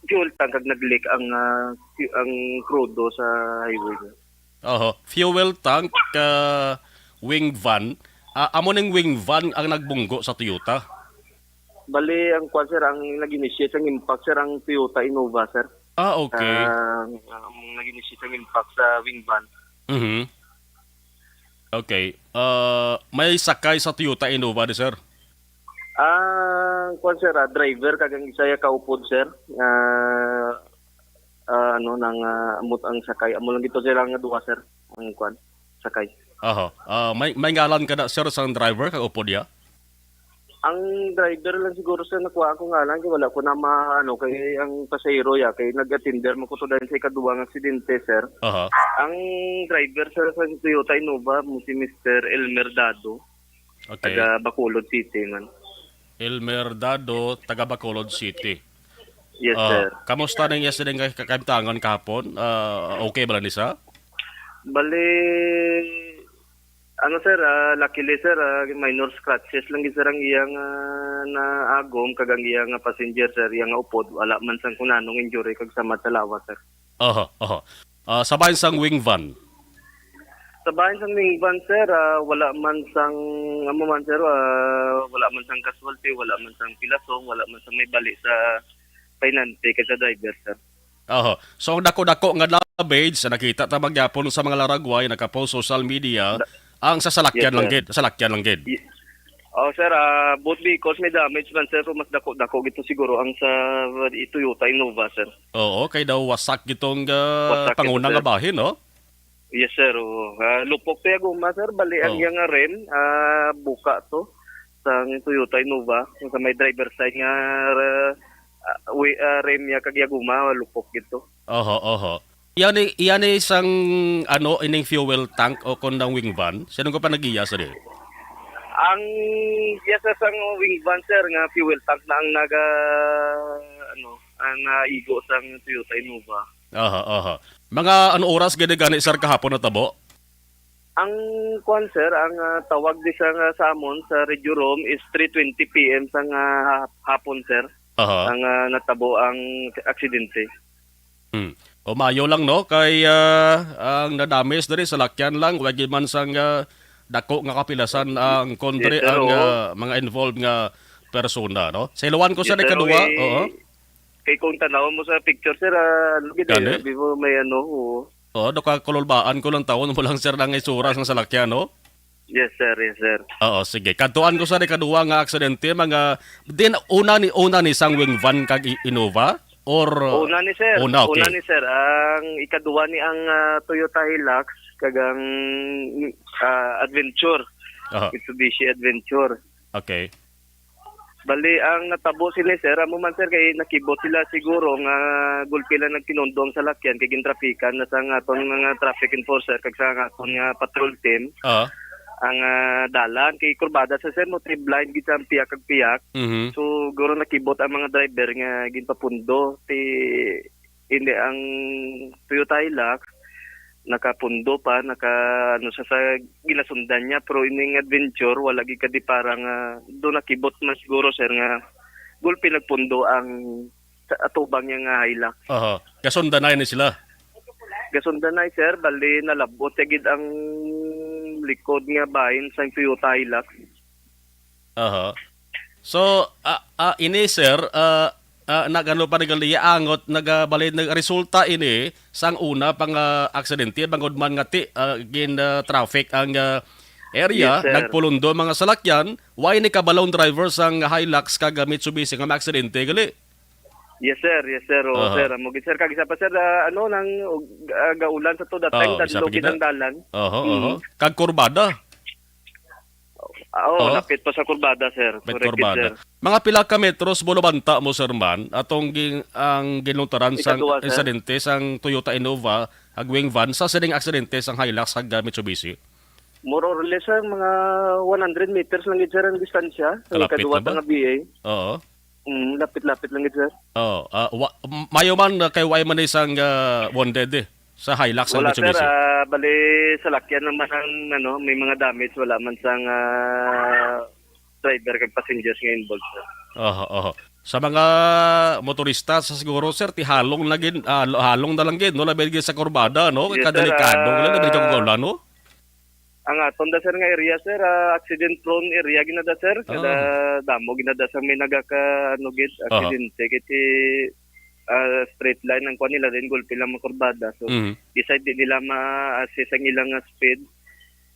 fuel tank kag nag-leak ang, ah, fu-, ang krudo sa highway, sir. Oho. Fuel tank, ah, wing van. Ah, amo ning wing van ang nagbunggo sa Toyota? Bali, ang kwan, sir, ang nag-initiate sang impact, sir, ang Toyota Innova, sir. Ah, okay. Ah, ang nag-initiate sang impact sa wing van. Mhm. Okay. Ah, may sakay sa Toyota Innova di, sir? Ah, kwan, sir, ah, driver kag ang isa ya kaupod, sir. Ah, ah, ano, nang, ah, amot ang sakay. Amo lang gito sila nga duha, sir. Ang kwan, sakay. Aha. Ah, may, may ngalan ka na, sir, sang driver kag upod ya? Ang driver lang siguro, sir, nakuha ko ngalan kay wala ko na ma-, ano, kay ang pasahero ya, kay nag-attender man ko to dahil sa ikaduha nga aksidente, sir. Aha. Ang driver, sir, sa Toyota Innova, mo si Mister Elmer Dado, Okay. taga Bacolod City man. Elmer Dado, taga Bacolod City. Yes, Ah, sir. Kamusta ning iya sining kay-, kakamtangan kahapon? Ah, okay ba lang ni sa? Bali, ano, sir, ah, luckily, sir, ah, minor scratches lang gid, sir, ang iyang, ah, naagom kag ang iyang, ah, passenger, sir, iyang upod, wala man sang kunanong injury kag samad sa lawas, sir. Aha, aha. Ah, sa bahin sang wing van? Sa bahin sang wing van, sir, ah, wala man sang, amo man, sir, ah, wala man sang casualty, wala man sang pilasong, wala man sang may bali sa pahinante kag sa driver, sir. Aha. So, ang dako-dako nga damage sa nakita ta magyapon sa mga laragway, nakapost social media, Da-, ang sa salakyan Yes, lang sir. gid, salakyan lang gid. Y-, oh, sir, ah, both vehicles may damage man, sir, pero mas dako-dako gito siguro ang sa Toyota Innova, sir. Oo, kay daw wasak gitong, ah, Wasak ito, panguna nga sir. bahin, no? Yes, sir. Oo. Ah, lupok to ya guma, sir. Bali, ang Oo. iya nga rim, ah, buka to sa Toyota Innova. Sa may driver side nga, ah, wi-, ah, rim niya kag iya guma, lupok gito. Oho, oho. Yan i-, yan i sang, ano, ining fuel tank o kon ang wing van? Sino ko pa nag-iya sa di? Ang iya sa sang wing van, sir, nga fuel tank na ang naga, ano, ang naigo sang Toyota Innova. Aha, aha. Mga ano oras gani gani, sir, kahapon natabo? Ang kuwan, sir, ang, ah, tawag di sa, nga sa amon sa Radio Room is three twenty P M sa nga hap-, hapon, sir. Aha. Ang, ah, natabo ang aksidente. Hmm. O, maayo lang, no? Kay, ah, ang nadamis diri, salakyan lang, wa gyud man sang, ah, dako nga kapilasan ang kondre Yes, sir, ang, oo. ah, mga involved nga persona, no? Sa iluwan ko sa Yes, sir, ikaduha, okay. Oo. Kay kung tanaw mo sa picture, sir, ah, ano gid, eh, Gani? Before may ano, oo. Oo, nakakululbaan ko lang taon mo lang, sir, nang itsura sang salakyan, no? Yes, sir. Yes, sir. Oo, sige. Kadtuan ko sa ikaduha nga aksidente, mga, din, una ni, una ni sang wing van kag i-, Innova? Or, uh, Una ni, sir. Una, okay. Una ni, sir. Ang ikaduha ni ang, ah, Toyota Hilux kag ang, ah, Adventure. Aha. Mitsubishi Adventure. Okay. Bali, ang natabo sila, sir, amo man, sir, kay nakibot sila siguro nga gulpi lang nagkinundo ang salakyan kay gintrapikan na sa aton nga traffic enforcer kag sa aton nga patrol team Ah. ang, ah, dalan. Kay kurbada sa, sir, multi-blind gid sa piyak kag piyak. Mhm. So, guro nakibot ang mga driver nga ginpapundo. Ti, hindi ang Toyota Hilux, nakapundo pa, naka, ano siya sa ginasundan niya, pero ining Adventure, wala gid kadi para nga, do nakibot man siguro, sir, nga gulpi nagpundo ang sa atubang niya nga Hilux. Aha. Gasundanay ni sila? Gasundanay, sir, bali nalabot siya gid ang likod nga bahin sa Toyota Hilux. Aha. So, ah, ah, ini, sir, ah, ah, nagano pa ni gali, angot nagabalid, nagresulta ini sang una pa nga aksidente, bangod man nga ti, ah, gin, ah, traffic ang, ah, area, Yes, sir. nagpulundo mga salakyan, why ni kabalong driver sang Hilux kag, ah, Mitsubishi nga maaksidente gali? Yes, sir. Yes, sir. Oo, Aha. sir. Amo gid, sir. Kag isa pa, sir, ah, ano, nang, ah, gaulan sa to that time, Oo, isa dadlo pa gid gid na. ang dalan. Oho, Mm. oho. Kag kurbada. Ah, oo, Oo. lapit pa sa kurbada, sir. May Correct, kurbada. sir. Mga pila ka metros bulubanta mo, sir, man, atong gin-, ang ginlutaran sang Ikadua, sir. insidente sang Toyota Innova, ag wing van, sa sining aksidente sang Hilux ag, ah, Mitsubishi? More or less, sir, mga one hundred meters lang gid, sir, ang distansya. Ang Kalapit ikadua na ba? ta nga B A. Oo. Mm, lapit-lapit lang gid, sir. Oo. Ah, wa-, m-, mayo man, ah, kay why man isang, ah, wounded, eh, sa Hilux ang Wala, sir. Mitsubishi? Ah, bali, salakyan naman ang, ano, may mga damage. Wala man sang, ah, driver kag passengers nga involved, sir. Oho, oho. Sa mga motorista, sa siguro, sir, ti halong na gid, ah, halong na lang gid, no? Labi gid sa kurbada, no? Yes, sir. Kadelikado, wala na gid Ah, kag ulan, no? Ang aton da, sir, nga area, sir, ah, accident prone area gid na da, sir. Kada Ah. damo gid na da sa may nagaka, ano, gid, Aha. aksidente, kay ti, ah, straight line ang kuan nila, then gulpi lang makurbada. So, Mhm. beside di nila ma-assist ang ilang, ah, speed,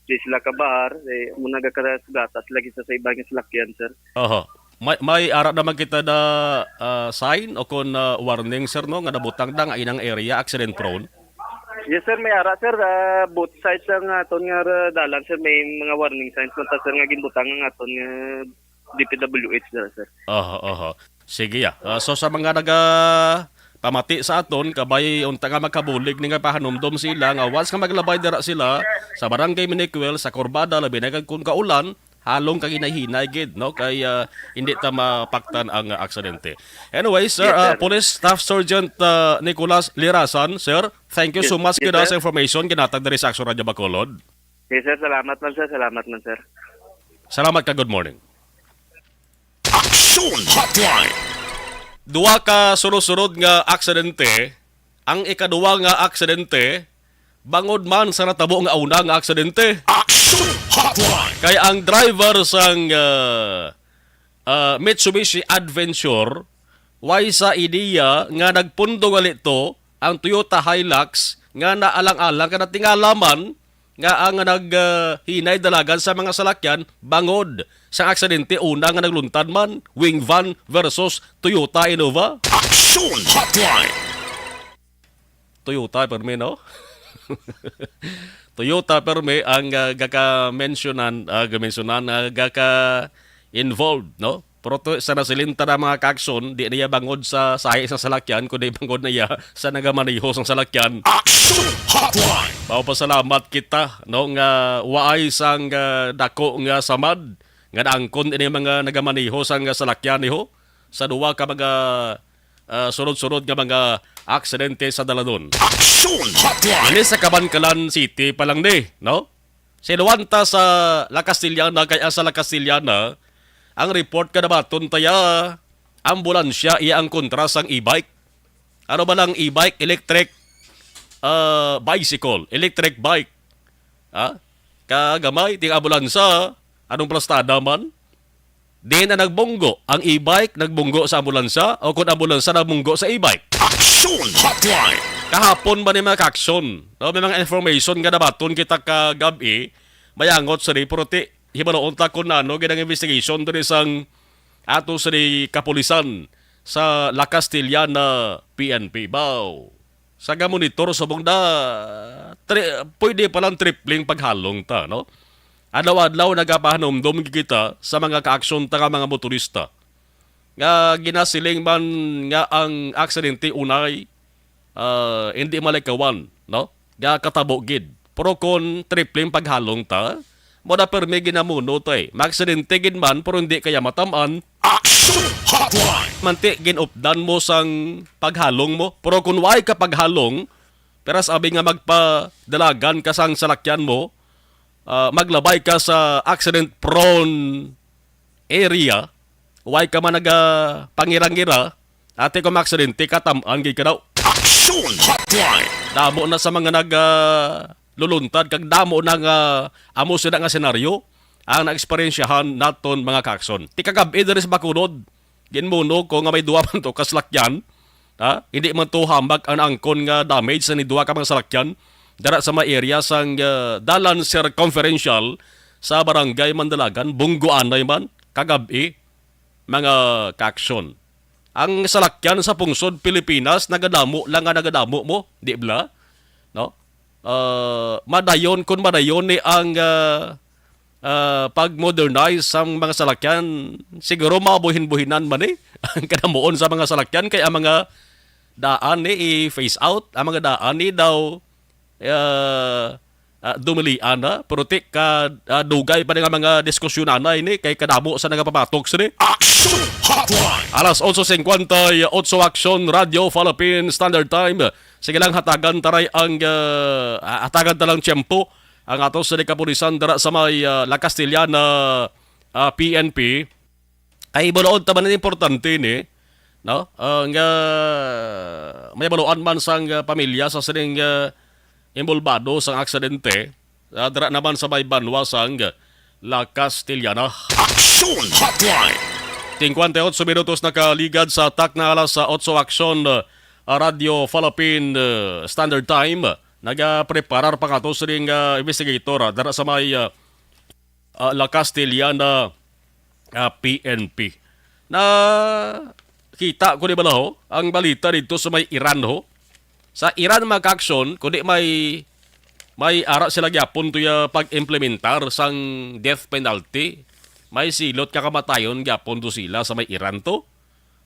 di sila kabaar, eh, mo nagakagatas lagi sa, sa iba nga salakyan, sir. Aha. May, may ara naman kita na, ah, sign o kon, ah, warning, sir, no, nga nabutang na nga inang area accident prone? Yes, sir, may ara, sir. Ah, both sides ang aton nga ra-, dalan, sir, may mga warning signs man ta, sir, nga ginbutang ang aton nga D P W H dira, sir. Aha, aha. Sige, ah. Ah, so sa mga naga pamati sa aton, kabay unta nga magkabulig ni nga pahanumdom sila nga once nga maglabay dira sila sa Barangay Minicuel, sa kurbada, labi na kag kun kaulan, halong kag hinay-hinay gid, no? Kay, ah, hindi ta mapaktan ang, ah, aksidente. Anyway, sir, Yes, ah, sir. Police Staff Sergeant, ah, Nicolas Lirasan, sir, thank you Yes, so much yes, gid, ah, sir. sa information ginhatag diri sa Action Radio Bacolod. Yes, sir. Salamat man, sir. Salamat man, sir. Salamat ka. Good morning. Action Hotline. Duha ka sunod-sunod nga aksidente. Ang ikaduha nga aksidente, bangod man sa natabo nga una nga aksidente. Action Hotline. Kay ang driver sang, ah, ah, Mitsubishi Adventure, way sa ideya nga nagpundo gali to ang Toyota Hilux nga naalang-alang ka natingala man nga ang nag, ah, hinay dalagan sa mga salakyan bangod sa aksidente una nga nagluntad man, wing van versus Toyota Innova. Action Hotline. Toyota permi, no? Toyota permi ang, ah, gaka-mentionan, ah, gamensionan, ah, gaka-involved, no? Pero to, sa nasilinta na mga kaakson, di niya bangod sa sahi sa salakyan, kundi bangod niya sa nagamaneho sang salakyan. Action Hotline. Mapasalamat kita, no, nga waay sang, ah, dako nga samad nga naangkon ini mga nagamaneho sang salakyan, iho, sa duha ka mga, ah, sunod-sunod nga mga aksidente sa dalan. Action Hotline. Ini sa Kabankalan City pa lang ni, no? Sinuwanta sa La Castellana, kay sa La Castellana, ang report ka nabaton taya, ambulansya iya ang kontra sang e-bike. Ano ba lang e-bike? Electric, ah, bicycle, electric bike. Ha? Kagamay, ting ambulansa, anong plastada man? Din ang nagbunggo, ang e-bike nagbunggo sa ambulansa o kung ambulansa nagbunggo sa e-bike? Action Hotline. Kahapon ba ni mga ka-action? No, may mga information nga nabaton kita kagab-i, mayangot sa report, eh. Hibaluon ta kung ano gid ang investigation diri sang ato sa di kapulisan sa La Castellana P N P. Baw. Sa gamonitor subong na tri-, pwede pa lang tripling paghalong ta, no? Adlaw-adlaw nagapahanumdom kita sa mga kaaksyon ta nga mga motorista nga ginasiling man nga ang aksidente unay, ah, hindi malikawan, no? Nga katabo gid. Pero kung tripling paghalong ta, mo na permi ginamuno to eh. Maaksidente gid man, pero hindi kaya matamaan. Action Hotline. Manti, ginupdan mo sang paghalong mo. Pero kung way ka paghalong, peras abi nga magpadalagan ka sang salakyan mo, ah, maglabay ka sa accident prone area, way ka man nagapangirang-ira, ate, kung maaksidente ka, tam-an gid ka daw. Action Hotline. Damo na sa mga nag, ah, luluntad, kag damo na nga amo sila nga senaryo. ang naeksperyensyahan naton, mga kaakson. Ti kagab-i diri sa Bacolod, ginmuno ko nga may duha man to ka salakyan. Ha? Hindi man to hamak ang naangkon nga damage sa ni duha ka mga salakyan dara sa may area sang, ah, Dalan Circumferential sa Barangay Mandalagan, Bunggoanay man, kagab-i, mga kaakson. Ang salakyan sa pungsod Pilipinas nagadamo lang nga nagadamo mo, di bala? No? Ah, madayon, kun madayon ni ang, ah, ah, pag-modernize sang mga salakyan, siguro mabuhin-buhinan man ni ang kadamuon sa mga salakyan, kay ang mga daan ni i-phase out, ang mga daan ni daw, ah, ah, dumilian na. Pero ti ka, ah, dugay pa ni nga mga diskusyon anay ni, kay kadamo sa nagapabatok sini. Action Hotline! Alas otso cincuenta y ocho, Action Radio Philippine Standard Time. Sige lang, hatagan taray ang, ah, ah, hatagan ta lang tiyempo ang ato sa kapulisan dira sa may, ah, La Castellana, ah, P N P. Ay, buloon ta man ang importante ni, no? Ah, nga may baluan man sang, ah, pamilya sa sining, ah, involbado sang aksidente, ah, dira naman sa may banwa sang La Castellana. Action Hotline! Cincuenta y ocho minutos nakaligad sa takna alas sa otso, Action, ah, Radio Philippine, ah, Standard Time. Nagapreparar pa nga to sining, ah, investigator, ah, dira sa may, ah, ah, La Castellana, ah, P N P. Na kita ko ni bala, ho, ang balita dito sa may Iran, ho. Sa Iran, mga kaakson, kundi may, may ara sila gyapon to ya pag-implementar sang death penalty. May silot ka kamatayon gyapon to sila sa may Iran to.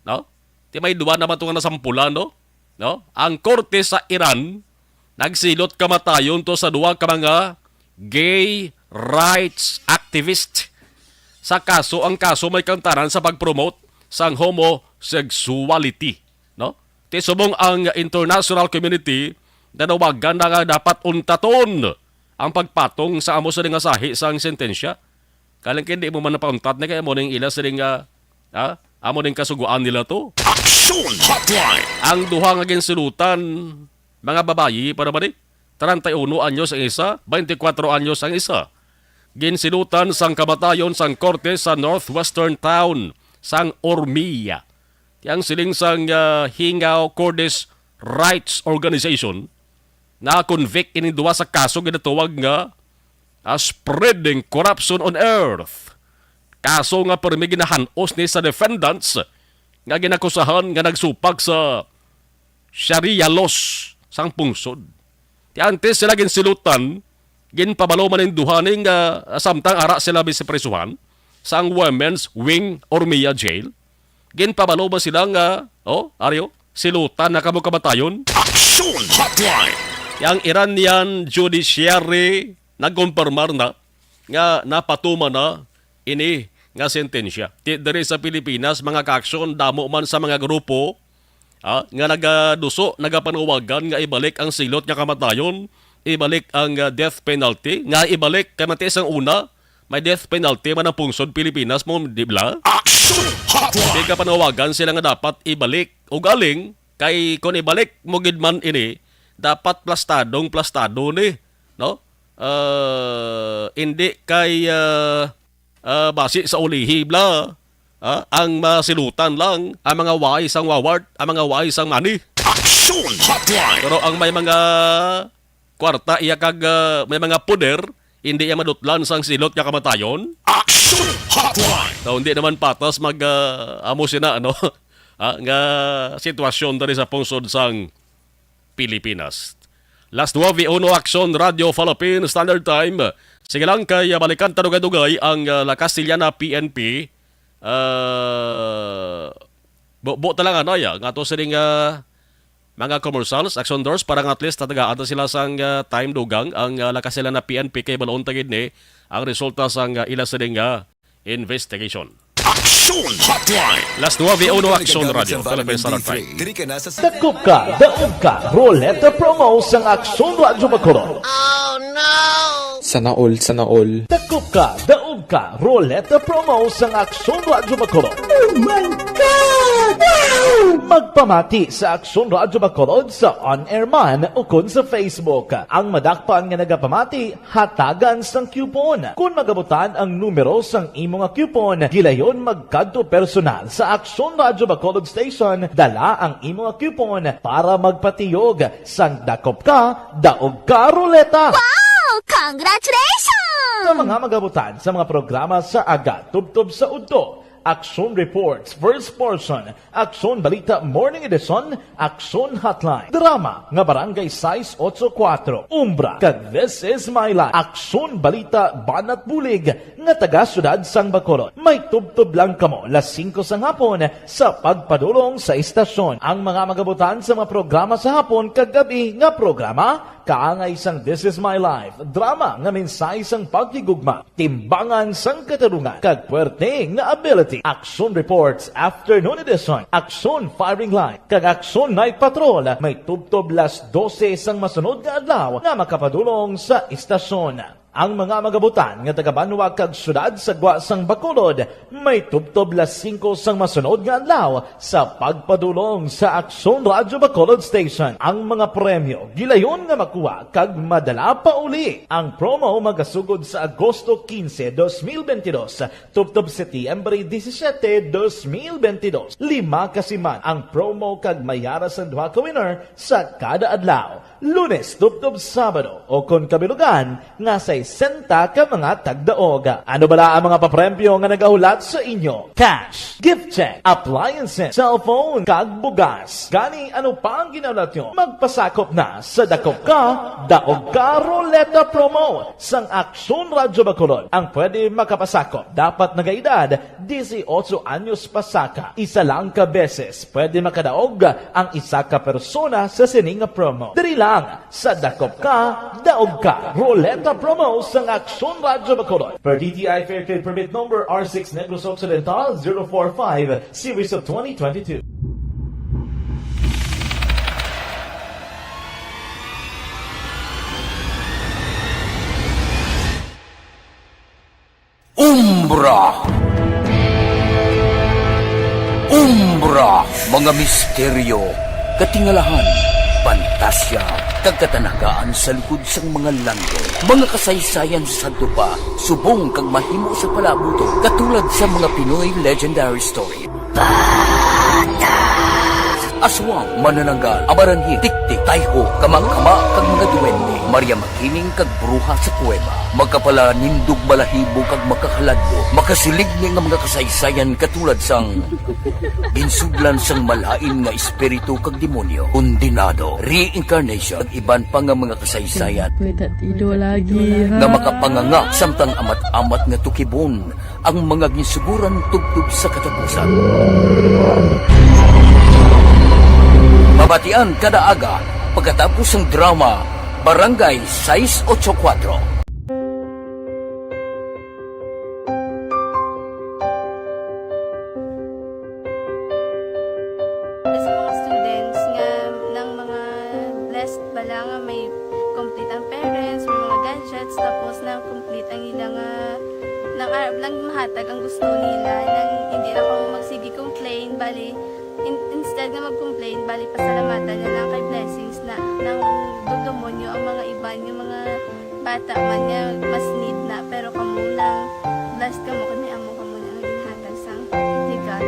No? Ti may duwa naman to nga nasampulan, no? No? Ang korte sa Iran nagsilot kamatayon to sa duha ka mga gay rights activist sa kaso, ang kaso may kantanan sa pag-promote sang homosexuality, no? Ti subong ang international community nanawagan na nga dapat untaton ang pagpatong sa amo sini nga sahi sang sentensya. Kaling kay di mo man napauntat ni kay amo ning ila sini nga, ha? Amo ning kasugoan nila to. Action Hotline! Ang duha nga ginsilutan, mga babayi pa naman ni. Treinta y uno anyos ang isa, twenty-cuatro anyos ang isa. Ginsilutan sang kamatayon sang korte sa northwestern town sang Urmia. Ti ang siling sang, ah, Hingaw Kurdish Rights Organization, na-convict ini duha sa kaso ginatawag nga, ah, spreading corruption on earth. Kaso nga permi ginahan-os ni sa defendants nga ginakusahan nga nagsupak sa Sharia laws sang pungsod. Ti antes sila ginsilutan, ginpabalo man ning duha ni nga samtang ara sila bisiprisuhan sang Women's Wing Urmia Jail. Ginpabalo man sila nga, oh, aryo, silutan na kamo kamatayon. Action Hotline! Yang Iranian judiciary nagkumpirmar na nga napatuman na ini nga sentensya. Ti diri sa Pilipinas, mga kaaksyon, damo man sa mga grupo, ah, nga nagaduso, nagapanawagan nga ibalik ang silot nga kamatayon, ibalik ang, ah, death penalty, nga ibalik kay mati sang una, may death penalty man ang pungsod Pilipinas mo, di bala? Action Hotline! Nagapanawagan sila nga dapat ibalik. Ug aling, kay kung ibalik mo gid man ini, dapat plastadong plastado ni, no? Ah, hindi kay, ah, ah, basi sa ulihi bala, ah, ang masilutan lang ang mga way sang wawart, ang mga way sang money. Action Hotline! Pero ang may mga kwarta iya kag, ah, may mga poder, hindi iya madutlan sang silot nga kamatayon. Action Hotline! So, hindi naman patas mag, ah, amo sina, ano, ah, nga sitwasyon diri sa pungsod sang Pilipinas. Las nuebe uno, Action Radio Philippine Standard Time. Sige lang kay, ah, balikan ta dugay-dugay ang, ah, La Castellana P N P. Ah, bubo ta lang, ano, ya, nga to sining, ah, mga commercials, Action Doors, para nga at least tatagaan ta sila sang, ah, time dugang ang, ah, La Castellana P N P kay balaon ta gid ni ang resulta sang, ah, ila sining, ah, investigation. Action Hotline! Las nuebe uno, Action Radio, Philippine Standard Time. Diri ka na sa Dakop ka, daog ka, Roleta Promo sang Action Radio Bacolod. Sana all, sana all. Dakop ka, daog ka, Roleta Promo sang Action Radio Bacolod. Oh my God! Wow! Magpamati sa Aksyon Radyo Bacolod sa on-air man ukon sa Facebook. Ang madakpan nga nagapamati, hatagan sang coupon. Kon magabutan ang numero sang imo nga coupon, gilayon magkadto personal sa Aksyon Radyo Bacolod Station, dala ang imo nga coupon para magpatiyog sang Dakop Ka, Daog Ka Ruleta. Wow! Congratulations! Sa mga magabutan sa mga programa sa aga tubtob sa udto, Aksyon Reports, First Portion, Aksyon Balita Morning Edition, Aksyon Hotline, drama nga Barangay sais ocho kuwatro, Umbra, kag This Is My Life, Aksyon Balita Banat Bulig nga taga Siyudad sang Bacolod. May tubtob lang kamo las singko sang hapon sa pagpadulong sa istasyon. Ang mga magabutan sa mga programa sa hapon kag gab-i nga programa, kaangay sang This Is My Life, drama nga mensahe sang paghigugma, timbangan sang katarungan, kag puwerte nga ability. Aksyon Reports Afternoon Edition, Aksyon Firing Line, kag Aksyon Night Patrol may tubtob las dose sang masunod nga adlaw nga makapadulong sa istasyon. Ang mga magabutan nga taga-banwa kag siyudad sa gwa sang Bacolod may tubtob las singko sang masunod nga adlaw sa pagpadulong sa Aksyon Radyo Bacolod Station. Ang mga premyo gilayon nga makuha kag madala pauli. Ang promo magasugod sa Agosto quince, dos mil veintidós, tubtob Setyembre disisiete, dos mil veintidós. Lima ka siman ang promo kag may ara sang duha ka winner sa kada adlaw, Lunes tubtob Sabado, o kon kabilugan nga sesenta ka mga tagdaog. Ano bala ang mga papremyo nga nagahulat sa inyo? Cash, gift check, appliances, cellphone, kag bugas. Gani, ano pa ang ginahulat nyo? Magpasakop na sa Dakop Ka, Daog Ka Ruleta Promo sang Aksyon Radyo Bacolod. Ang pwede makapasakop dapat nagaedad disiotso anyos pasaka. Isa lang ka beses pwede makadaog ang isa ka persona sa sini nga promo. Diri lang sa Dakop Ka, Daog Ka Ruleta Promo sang Aksyon Radyo Bacolod. Per D T I Fair Trade Permit Number R six Negros Occidental zero four five, Series of twenty twenty-two. Umbra. Umbra, mga misteryo, katingalahan, pantasya, kag katanagaan sa likod sang mga langit. Mga kasaysayan sa sadto pa, subong kag mahimo sa palaabuton, katulad sa mga Pinoy legendary story. Aswang, manananggal, amaranhil, tiktik, tayho, kamangkama, kag mga duwende, Maria Makiling, kag bruha sa kuweba. Makapalanindog balahibo kag makakaladlo, makasiligni nga mga kasaysayan katulad sang ginsudlan sang malain nga espiritu kag demonyo, kondenado, reincarnation, kag iban pa nga mga kasaysayan Pwede tido lagi, nga ha? makapanganga samtang amat-amat nga tukibon ang mga ginsuguran tubtob sa katapusan. Mabatian kada aga pagkatapos sang drama Barangay sais ocho kuwatro. Sa mga students nga nang mga blessed bala nga may complete ang parents, may mga gadgets, tapos na complete ang ila nga nang arab lang mahatag ang gusto nila, nang hindi na kamo magsige complain, bali, in-, instead nga mag-complain, bali, pasalamatan na lang kay blessings na nang duldumonyo ang mga iban nga mga bata man nga mas need na, pero kamo nang blessed kamo kay may amo kamo na nga ginhatag sang legal.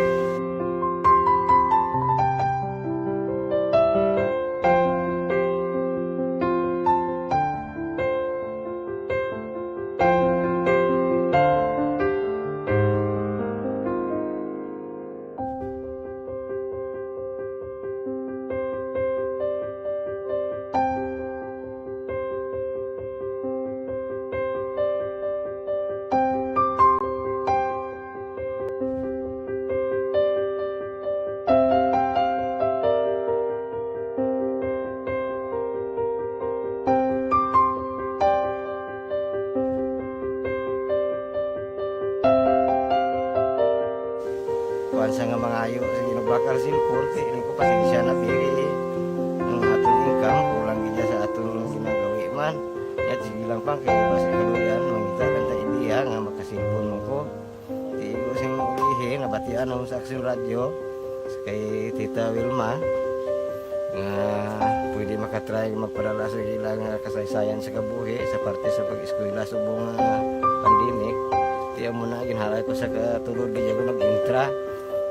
Kuwan sa nga mangayo sa Ginoo bakal sin korte, ini ko pasensya na, pero ang aton income kulang gid sa aton ginagawi man. Yat, sige lang pang kay basi kaluyan, mangita lang ta ideya nga makasilpon mo ko. Tigo sing ulihi, nabatian mo sa Aksyon Radyo. Kay Tita Wilma, nga pwede makatry magpadala sa ilang, ah, kasaysayan sa kabuhi sa parte sa pag-eskwela subong nga pandemic. Ti amo na, ginhalay ko sa katulod, kay ako nag-intra.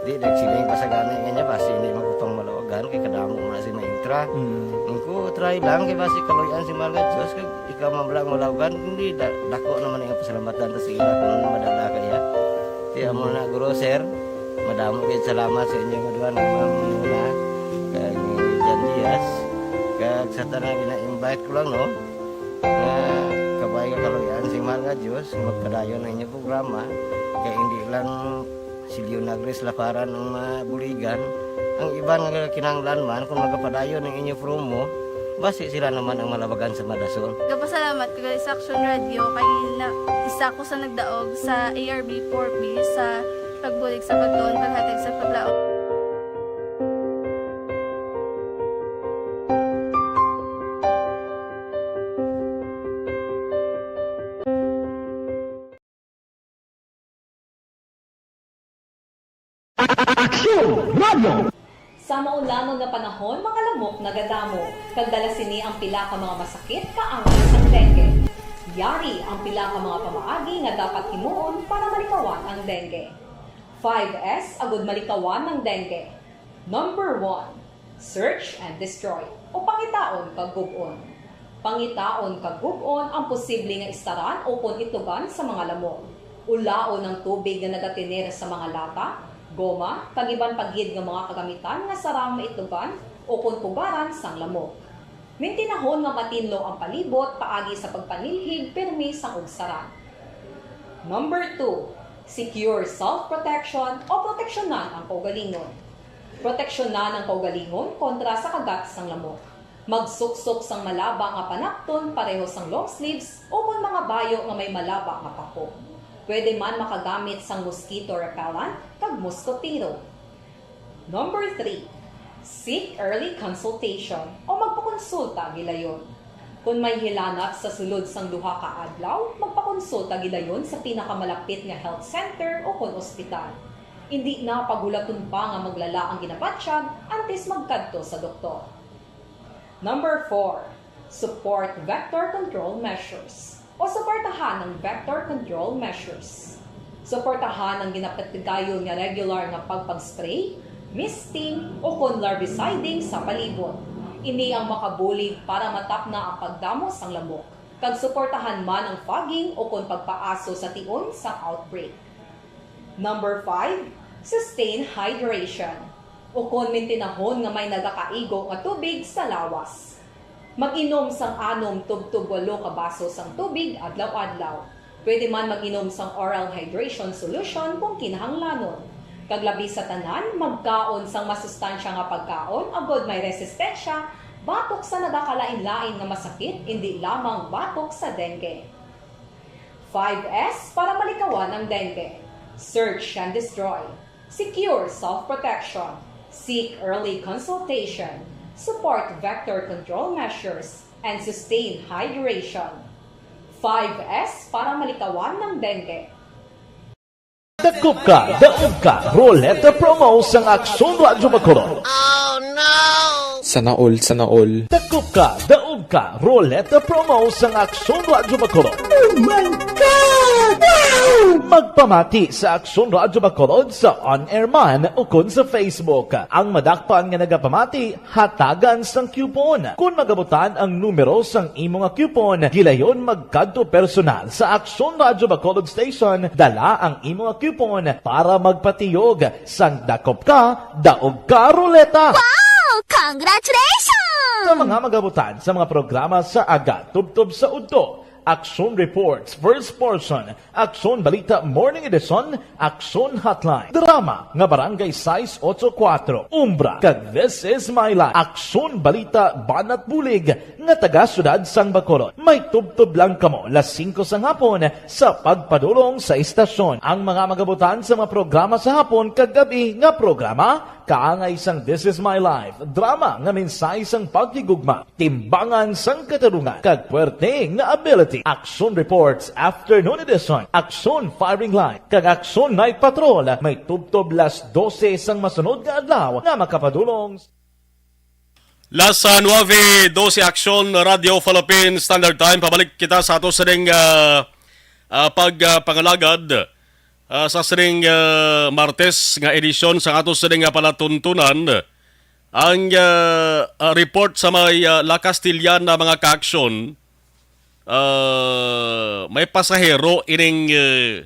Di, nagsiling pa sa gani nga niya, basi hindi man ko pang malawagan, kay kadamo man si maintra. Mm. Ang ko, try lang, kay basi kaluyan si mahal nga Diyos, kag ikaw man lang malawagan, hindi, da-, dako naman ang pasalamatan ta sa ila kung madala kaya. Ti amo na, Guro, Sir, madamo gid salamat sa inyo nga duha nga mga muna, kag ni Jan Diaz, kag sa tanan gina-invite ko lang, no, nga kabay nga kaluyan si mahal nga Diyos, magpadayon ang inyong programa, kay hindi lang si Leonagris Laparan ang mabuligan, ang iban nga kinahanglan man, kung magapadayon ang inyo promo, basi sila naman ang malabagan sa madason. Gapasalamat ko gali sa Action Radio kay na, isa ko sa nagdaog sa A R B four B sa pagbulig sa pagtuon, paghatag sa paglaom. Aksyon Radio! Sa maulamon nga panahon, mga lamok nagadamo, kag dala sini ang pila ka mga masakit kaangay sang dengue. Yari ang pila ka mga pamaagi nga dapat himuon para malikawan ang dengue. Five S agud malikawan ang dengue. Number one, search and destroy, o pangitaon kag gub-on. Pangitaon kag gub-on ang posible nga istaran ukon itugan sa mga lamok. Ulaon ang tubig nga nagatener sa mga lata, goma, kag iban pa gid nga mga kagamitan nga sarang maitugan ukon pugaran sang lamok. Mintinahon nga matinlo ang palibot paagi sa pagpanilhig pirmi sang ugsaran. Number two, secure self-protection o proteksyonan ang kaugalingon. Proteksyonan ang kaugalingon kontra sa kagat sang lamok. Magsuksok sang malaba nga panapton pareho sang long sleeves ukon mga bayo nga may malaba nga pako. Pwede man makagamit sang mosquito repellent kag moskotero. Number three, seek early consultation o magpakonsulta gilayon. Kon may hilanat sa sulod sang duha ka adlaw, magpakonsulta gilayon sa pinakamalapit nga health center ukon ospital. Indi na paghulaton pa nga maglala ang ginabatyag antes magkadto sa doktor. Number four, support vector control measures o suportahan ang vector control measures. Suportahan ang ginapatigayon nga regular nga pagpag-spray, misting, ukon larviciding sa palibot. Ini ang makabulig para matapna ang pagdamo sang lamok, kag suportahan man ang fogging ukon pagpaaso sa tion sang outbreak. Number five, sustain hydration. Ukon mintinahon nga may nagakaigo nga tubig sa lawas. Mag-inom sang anom tubtob walo ka baso sang tubig adlaw-adlaw. Pwede man mag-inom sang oral hydration solution kung kinahanglanon. Kag labi sa tanan, magkaon sang masustansya nga pagkaon agod may resistensya batok sa nagakalain-lain nga masakit, indi lamang batok sa dengue. Five S para malikawan ang dengue. Search and destroy. Secure self-protection. Seek early consultation. Support vector control measures. And sustain hydration. Five S para malikawan ang dengue. Dakop ka, daog ka, Roleta Promo sang Aksyon Radyo Bacolod. Sana all, sana all. Dakop ka, daog ka, Roleta Promo sang Aksyon Radyo Bacolod. Oh my God! Wow! Magpamati sa Aksyon Radyo Bacolod sa on-air man ukon sa Facebook. Ang madakpan nga nagapamati, hatagan sang coupon. Kon magabutan ang numero sang imo nga coupon, gilayon magkadto personal sa Aksyon Radyo Bacolod Station, dala ang imo nga coupon para magpatiyog sang dakop ka, daog ka, Roleta. Wow! Congratulations! Sa mga magabutan sa mga programa sa aga tubtob sa udto, Aksyon Reports, First Portion, Aksyon Balita Morning Edition, Aksyon Hotline. Drama nga Barangay sais ocho kuwatro, Umbra, kag This Is My Life. Aksyon Balita Banat Bulig nga taga Siyudad sang Bacolod. May tubtob lang kamo las singko sang hapon sa pagpadulong sa istasyon. Ang mga magabutan sa mga programa sa hapon kag gab-i nga programa, Kaangay sang This Is My Life, drama nga mensahe sang paghigugma, timbangan sang katarungan, kag puwerte nga ability. Action Reports, Afternoon Edition, Action Firing Line, kag Action Night Patrol, may tubtob las dose sang masunod nga adlaw nga makapadulong. Las, ah, nuebe dose, Action Radio Philippine Standard Time. Pabalik kita sa ato sining, ah, ah, pag, ah, pangalagad, ah, sa sining, ah, Martes nga edisyon sa ato sining, ah, palatuntunan. Ang, ah, ah, report sa may, ah, La Castellana, mga ka-action, ah, may pasahero ining, eh,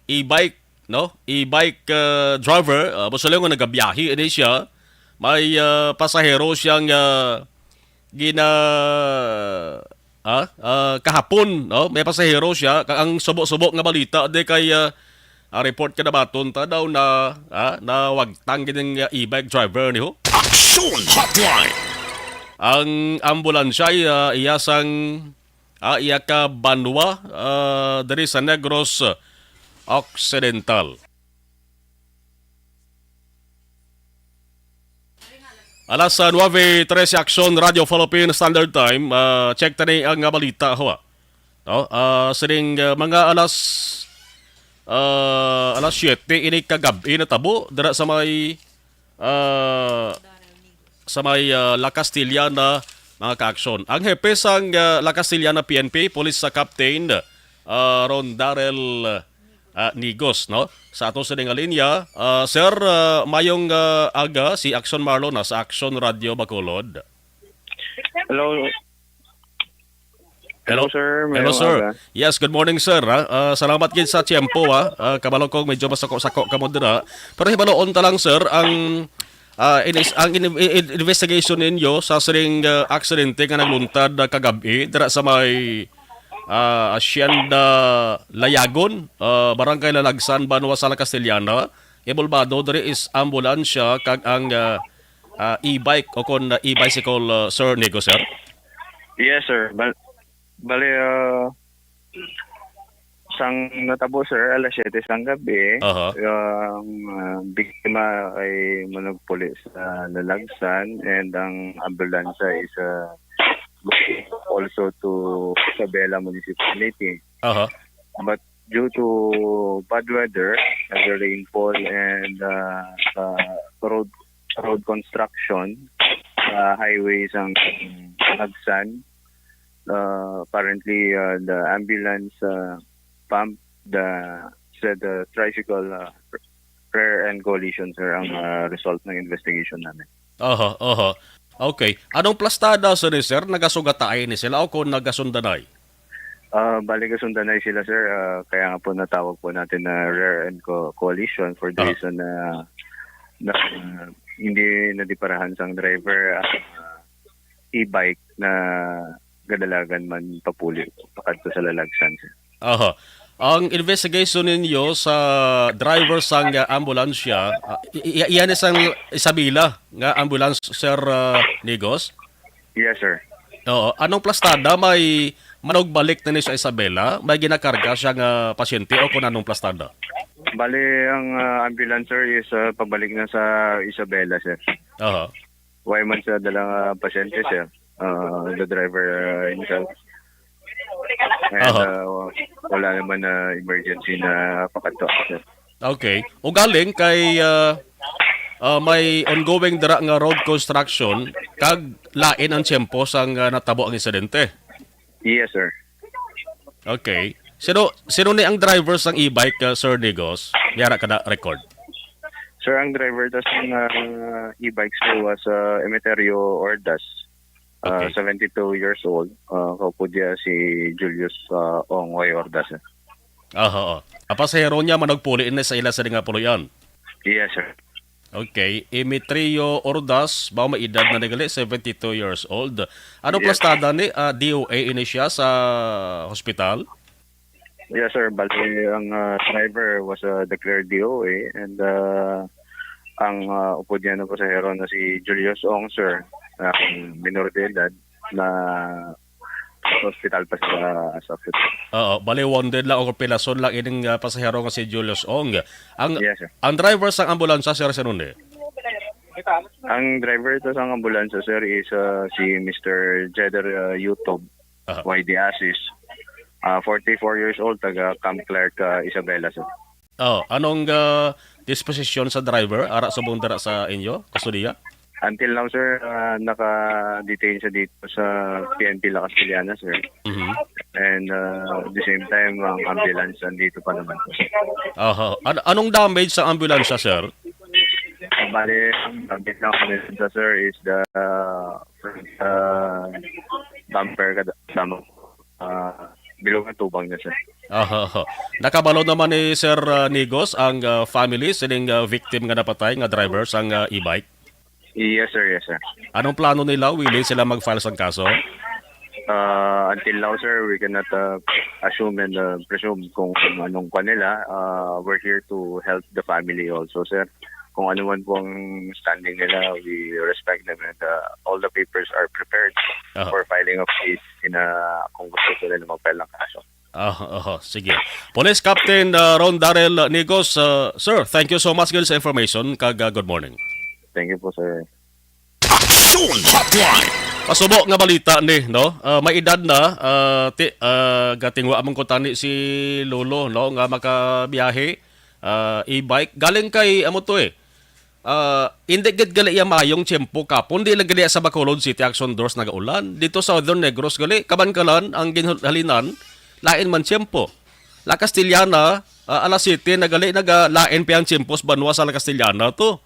e-bike, no? E-bike, ah, driver, ah, busa lang nga nagabiyahe ini siya. May, ah, pasahero siyang, ah, gina-, ah, ah, kahapon, no? May pasahero siya. Ka-, ang subo-subo nga balita di kay, ah, ang report kay nabaton ta daw na, ah, nawagtang gid ang, ah, e-bike driver ni ho. Action Hotline. Ang ambulansya, ah, iya sang ah, iya ka banwa, ah, diri sa Negros Occidental. Alas, ah, nuebe trese, Action Radio Philippine Standard Time. Ah, check tani ang, ah, balita, ho, ah. No? Ah, sining, ah, mga alas, ah, alas siyete ini kagab-i natabo dira sa may, ah, sa may, ah, La Castellana, mga ka-aksyon. Ang hepe sang, ah, La Castellana P N P, Police sa Captain, ah, Ron Darrell, ah, Nigos, no? Sa ato sining linya, ah, sir, ah, mayong, ah, aga, si Action Marlon na sa Action Radio Bacolod. Hello. Hello, sir. Hello, Mayong sir. Aga. Yes, good morning, sir, ha. Ah, salamat gid sa tiyempo, ha. Ah, kabalo ko medyo masako-sako kamo dira. Pero hibaluon ta lang, sir, ang, ah, inis-, ang in-, in-, investigation ninyo sa sining, ah, aksidente nga nagluntad, ah, kagab-i dira sa may, ah, Hacienda Layagon, ah, Barangay Lalagsan, Banwa sa La Castellana. Inbolbado diri is ambulansya kag ang, ah, ah, e-bike o kon, ah, e-bicycle, ah, Sir Nigo, sir? Yes, sir. Bal-, bali, ah, sang natabo, sir, alas siyete sang gabi, Aha. ang, ah, biktima ay manugpuli sa Lalagsan and ang ambulansya is, ah, also to Isabela Municipality. Aha. But due to bad weather, heavy rainfall, and, ah, sa road, road construction sa highway sang Lalagsan, uh, apparently, uh, the ambulance, uh, pump the said, uh, tricycle, uh, rear end collision, sir, ang, uh, result ng investigation namin. Aha, aha. Okay. Anong plastada, sir, ni sir? Nagasugataay ni sila o kung nagasundanay? Ah, bali, gasundanay sila, sir. Ah, kaya nga po natawag po natin na rear end co-, collision for the Ah. reason na, na hindi nadiparahan sang driver ang, ah, e-bike na gadalagan man papuli pakadto sa Lalagsan, sir. Aha. Ang investigation ninyo sa driver sang, ah, ambulansya, ah, i-, i-, iyan isang Isabela nga ambulance, Sir, ah, Nigos? Yes, sir. Oo. Anong plastada? May manugbalik na ni sa Isabela? May ginakarga siya nga pasyente o kung anong plastada? Bali, ang, ah, ambulance, sir, is, ah, pabalik na sa Isabela, sir. Aha. Wala man sa dalang, ah, pasyente, sir. Ah, the driver, ah, himself. And, Aha. ah, wala naman na emergency na pakadto, sir. Okay. Ugaling kay, ah, ah, may ongoing dira nga road construction kag lain ang tiyempo sang, ah, natabo ang insidente. Yes, sir. Okay. Sino, sino ni ang driver sang e-bike, ah, Sir Nigos? May ara ka na record. Sir, ang driver ta sang, ah, e-bike, sir, was, ah, Emeterio Ordaz, ah, Okay. seventy-two years old. Ah, kaupod niya si Julius, ah, Ong Way Ordaz, sir. Ah, oo. Ang pasahero niya manugpuli ini sa ila sa nga puloy-an. Yes, sir. Okay, Emetrio Ordaz, ba may edad na ni gali, seventy-two years old. Ano Yes. plastada ni, ah, D O A ini siya sa hospital? Yes, sir. Bali, ang, ah, driver was, ah, declared D O A and, ah, ang, ah, upod niya na pasahero na si Julius Ong, sir, ang minor de edad na hospital pa sa, sa hospital. Oo, bali wounded lang o pilason lang ining, ah, pasahero nga si Julius Ong. Ang, Yes, sir. ang driver sang ambulansya, sir, sino ni? Ang driver ito sa ambulansya, sir, is ah, si Mister Jeder uh, Yutub, Aha. Y D Asis. Ah, forty-four years old, taga Camp Clark, ah, Isabela, sir. Oh, anong ah, disposisyon sa driver ara subong dira sa inyo kustodiya? Until now, sir, ah, naka-detain siya dito sa P N P La Castellana, sir. Mhm. And ah, at the same time, ang ambulance nandito pa naman po. Aha. An- anong damage sa ambulansya, sir? Ah, bali, ang damage ng ambulansya, sir, is the uh, front uh, bumper kada sama uh, bilog ang tubang niya, sir. Aha, aha. Nakabalo naman ni Sir ah, Nigos ang ah, family sining ah, victim nga napatay nga driver sang ah, e-bike. Yes, sir. Yes, sir. Anong plano nila? Willing sila mag-file sang kaso? Uh, until now, sir, we cannot uh, assume and uh, presume kung anong kwan nila. Uh, we're here to help the family also, sir. Kung ano man po ang standing nila, we respect them and uh, all the papers are prepared Aha. for filing of case in uh, kung gusto sila na mag-file ng kaso. Ah, oho, sige. Police Captain ah, Ron Darrell Nigos, ah, sir, thank you so much gid sa information kag ah, good morning. Thank you po, sir. Action Hotline. Pasubo nga balita ni, no? Ah, may edad na, ah, ti, ah, gatingwa man ko tani si Lolo, no, nga makabiyahe, ah, e-bike. Galing kay, amo to eh. Ah, hindi gid gali iya mayong tiyempo kapon, di lang gali sa Bacolod City, Action Doors nagaulan. Dito sa Southern Negros gali, kaban-kalan ang ginhalinan, lain man tiyempo. La Castellana, ah, alas siyete na gali, naga lain pa ang tiyempo sa banwa sa La Castellana to.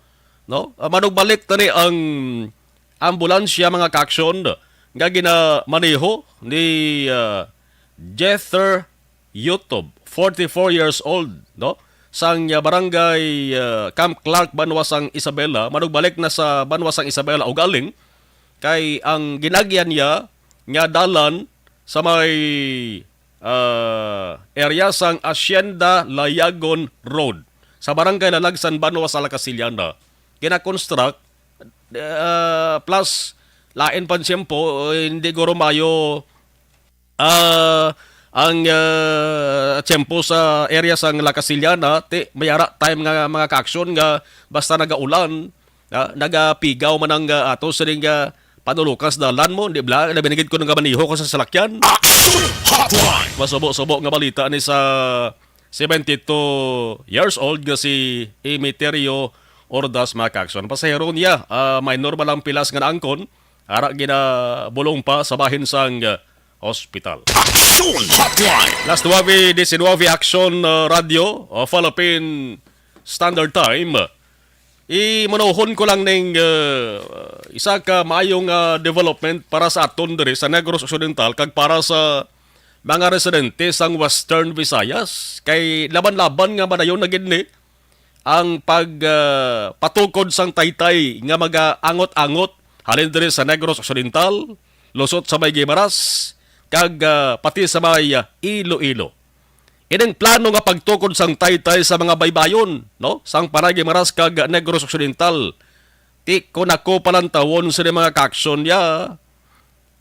No? Ah, manugbalik tani ang ambulansya, mga ka-action, nga ginamaneho ni ah, Jether Yutub, forty-four years old, no? Sang ah, barangay ah, Camp Clark, banwa sang Isabela, manugbalik na sa banwa sang Isabela ug Aling, kay ang ginagyan niya nga dalan sa may ah, area sang Hacienda Layagon Road sa barangay Lalagsan, banwa sa La Castellana. Gina-construct ah, plus lain pa ang tiyempo, hindi guro mayo ah, ang ah, tiyempo sa area sang La Castellana, ti may ara time nga mga ka-action nga basta nagaulan, ah, nagapigaw man ang ah, ato sining ah, panulukan sa dalan mo, di ba? Labi na gid ko nang maneho ko sa salakyan. Action Hotline. Masubo-subo nga balita ni sa seventy-two years old nga si Emeterio Ordaz, mga ka-action. Pasahero niya, ah, minor man lang pilas nga naangkon, ara ginabulong pa sa bahin sang ah, hospital. Action Hotline. Las nuebe diecinuebe, Action ah, Radio, ah, Philippine Standard Time. Imanuhon ko lang ning ah, isa ka maayong ah, development para sa aton diri sa Negros Occidental kag para sa mga residente sang Western Visayas, kay laban-laban nga madayon na gid ni ang pag ah, patukod sang taytay nga mag-angot-angot halin diri sa Negros Occidental, lusot sa may Guimaras, kag ah, pati sa may ah, Iloilo. Ining plano nga pagtukod sang taytay sa mga baybayon, no, sang Panay Guimaras kag Negros Occidental, ti kon ako palantawon sa mga ka-action niya,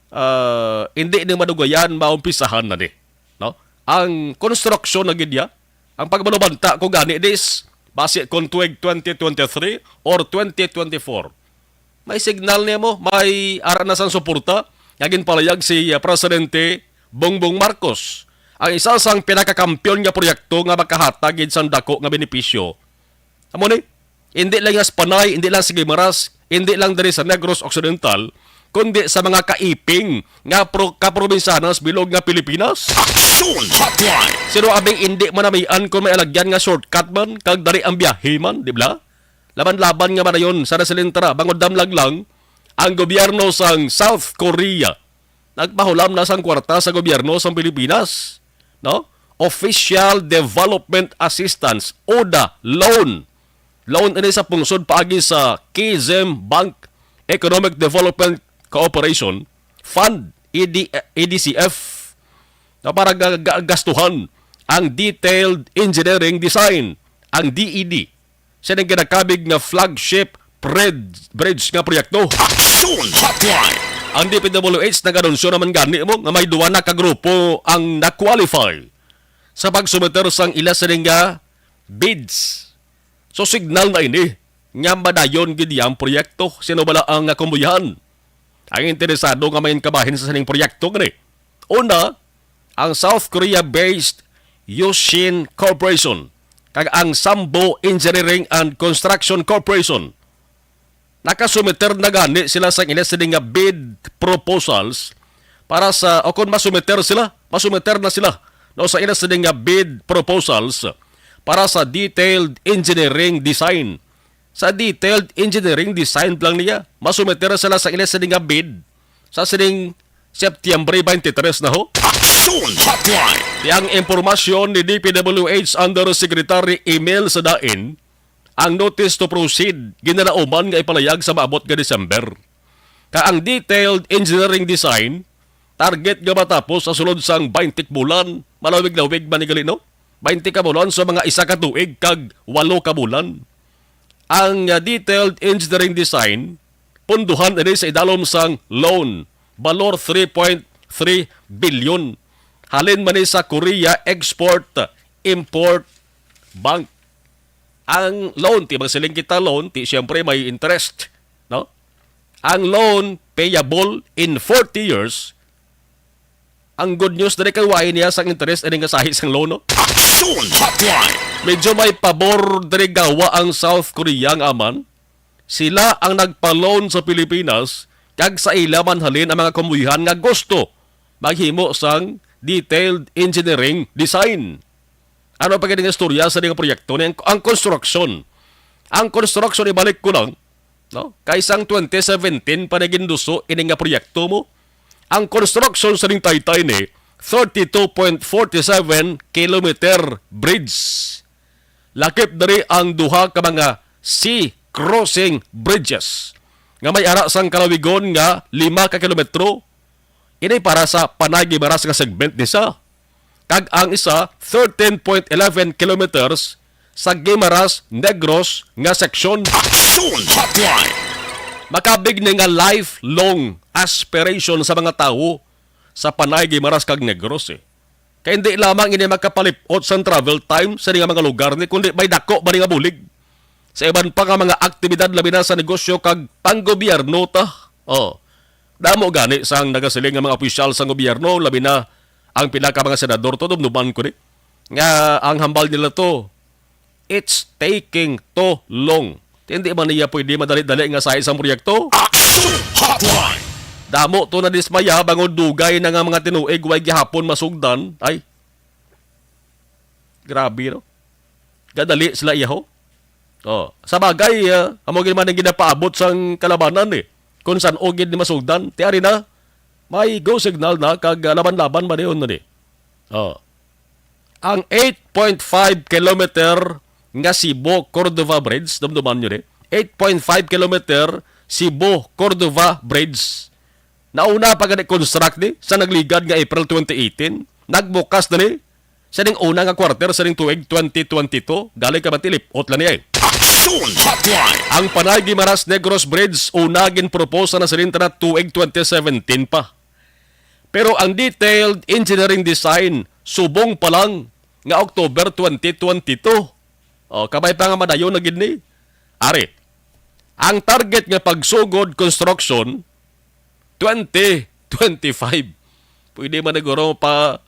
ah, hindi ni madugayan maumpisahan na ni, no? Ang konstruksyon na gid niya, ang pagbalubanta ko gani dis, basi kon tuig twenty twenty-three or twenty twenty-four. May signal nimo, may ara na sang suporta nga ginpalayag si ah, Presidente Bongbong Marcos. Ang isa sang pinakakampiyon nga proyekto nga makahatag gid sang dako nga benepisyo. Amo ni, hindi lang sa Panay, hindi lang sa Guimaras, hindi lang diri sa Negros Occidental, kundi sa mga kaiping nga pro kaprobinsyanan sa bilog nga Pilipinas. Action Hotline. Sino abing hindi manamian kung may alagyan nga shortcut man kag dali ang biyahe man, di ba? Laban-laban nga madayon sa nasilintra, bangod damlag lang ang gobyerno sang South Korea nagpahulam na sang kwarta sa gobyerno sang Pilipinas, no? Official Development Assistance, ODA loan. Loan ini sa pungsod paagi sa Kizim Bank Economic Development Cooperation Fund, E D, E D C F, na para ga- ga- gastuhan ang detailed engineering design, ang D E D, sa nang ginakabig nga flagship bridge, bridge nga proyekto. Action Hotline. Ang D P W H nag-anunsyo naman gani mo nga may duwa na ka grupo ang na-qualify sa pagsumiter sang ila sining nga bids. So, signal na ini nga madayon gid iya ang proyekto. Sino bala ang, ah, kumbuyahan ang interesado nga may kabahin sa sining proyekto gani? Una, ang South Korea-based Yushin Corporation kag ang Sambo Engineering and Construction Corporation. Nakasumiter na gani sila sang ila sini nga bid proposals para sa, o kung masumiter sila, masumiter na sila, no, sa ila sini nga bid proposals para sa detailed engineering design. Sa detailed engineering design lang niya, masumiter sila sa ila sini nga bid sa sining September twenty-three na ho. Aksyon Hotline! Di ang impormasyon ni D P W H Undersecretary Emil Sadain, ang notice to proceed ginalauman nga ipalayag sa maabot nga December. Ka ang detailed engineering design, target nga matapos sa sulod sang twenty ka bulan, malawig-lawig man ni gali, no? Twenty ka bulan sa mga isa ka tuig kag walo ka bulan. Ang, ah, detailed engineering design, punduhan ini sa idalom sang loan, balor three point three billion. Halin man ni sa Korea Export Import Bank. Ang loan, ti magsiling kita loan, ti siyempre may interest, no? Ang loan payable in forty years. Ang good news diri kay wala niya sang interest ini nga sahi sang loan, no? Aksyon Hotline! Medyo may pabor diri gawa ang South Korea nga aman. Sila ang nagpa-loan sa Pilipinas kag sa ila man halin ang mga kumbuyahan nga gusto maghimo sang detailed engineering design. Ano pa gid ang istorya sa nga proyekto ni ang, ang construction? Ang construction, ibalik ko lang, no? Kay sang twenty seventeen pa na ginduso ini nga proyekto mo. Ang construction sa ning taytay ni thirty-two point forty-seven kilometer bridge. Lakip diri ang duha ka mga sea crossing bridges nga may ara sang kalawigon nga lima ka kilometro. Ini para sa Panay Guimaras nga segment ni sa. Kag ang isa, thirteen point eleven kilometers sa Guimaras Negros nga seksyon. Aksyon Hotline! Makabig ni nga lifelong aspiration sa mga tawo sa Panay Guimaras kag Negros, eh. Kay hindi lamang ini makapalipot sang travel time sa nga mga lugar ni, kundi may dako ba ni nga bulig sa iban pa nga mga aktibidad, labi na sa negosyo kag panggobyerno ta. Oh. Damo gani sang nagasiling nga mga opisyal sang gobyerno, labi na ang pila ka mga senador, to dumduman ko ni, nga ang hambal nila to, it's taking too long. Hindi man niya pwede madali-dali nga sa isang proyekto. Action Hotline! Damo to na dismaya bangod dugay na nga mga tinuig way gihapon masugdan. Ay, grabe, no? Gadali sila iyaho. Oh, sa bagay, ah, amo gid man ang ginapaabot sang kalabanan, eh. Kung san-o gid ni masugdan, ti ari na, may go signal na kag, ah, laban-laban ba dayon na ni? Oh. Ang eight point five kilometer nga Cebu Cordova Bridge, dumduman nyo ni, eight point five kilometer Cebu Cordova Bridge. Nauna pa gani construct ni sa nagligad nga April twenty eighteen. Nagbukas na ni sa ning una nga quarter sa ning tuig twenty twenty-two. Gali ka matilip, utla ni ay. Action Hotline! Ang Panay Guimaras Negros Bridge, una ginproposa na sa ning tuig twenty seventeen pa. Pero ang detailed engineering design, subong pa lang nga October twenty twenty-two. O, kabay pa nga madayon na gid ni. Ari, ang target nga pagsugod construction, twenty twenty-five. Pwede man siguro pa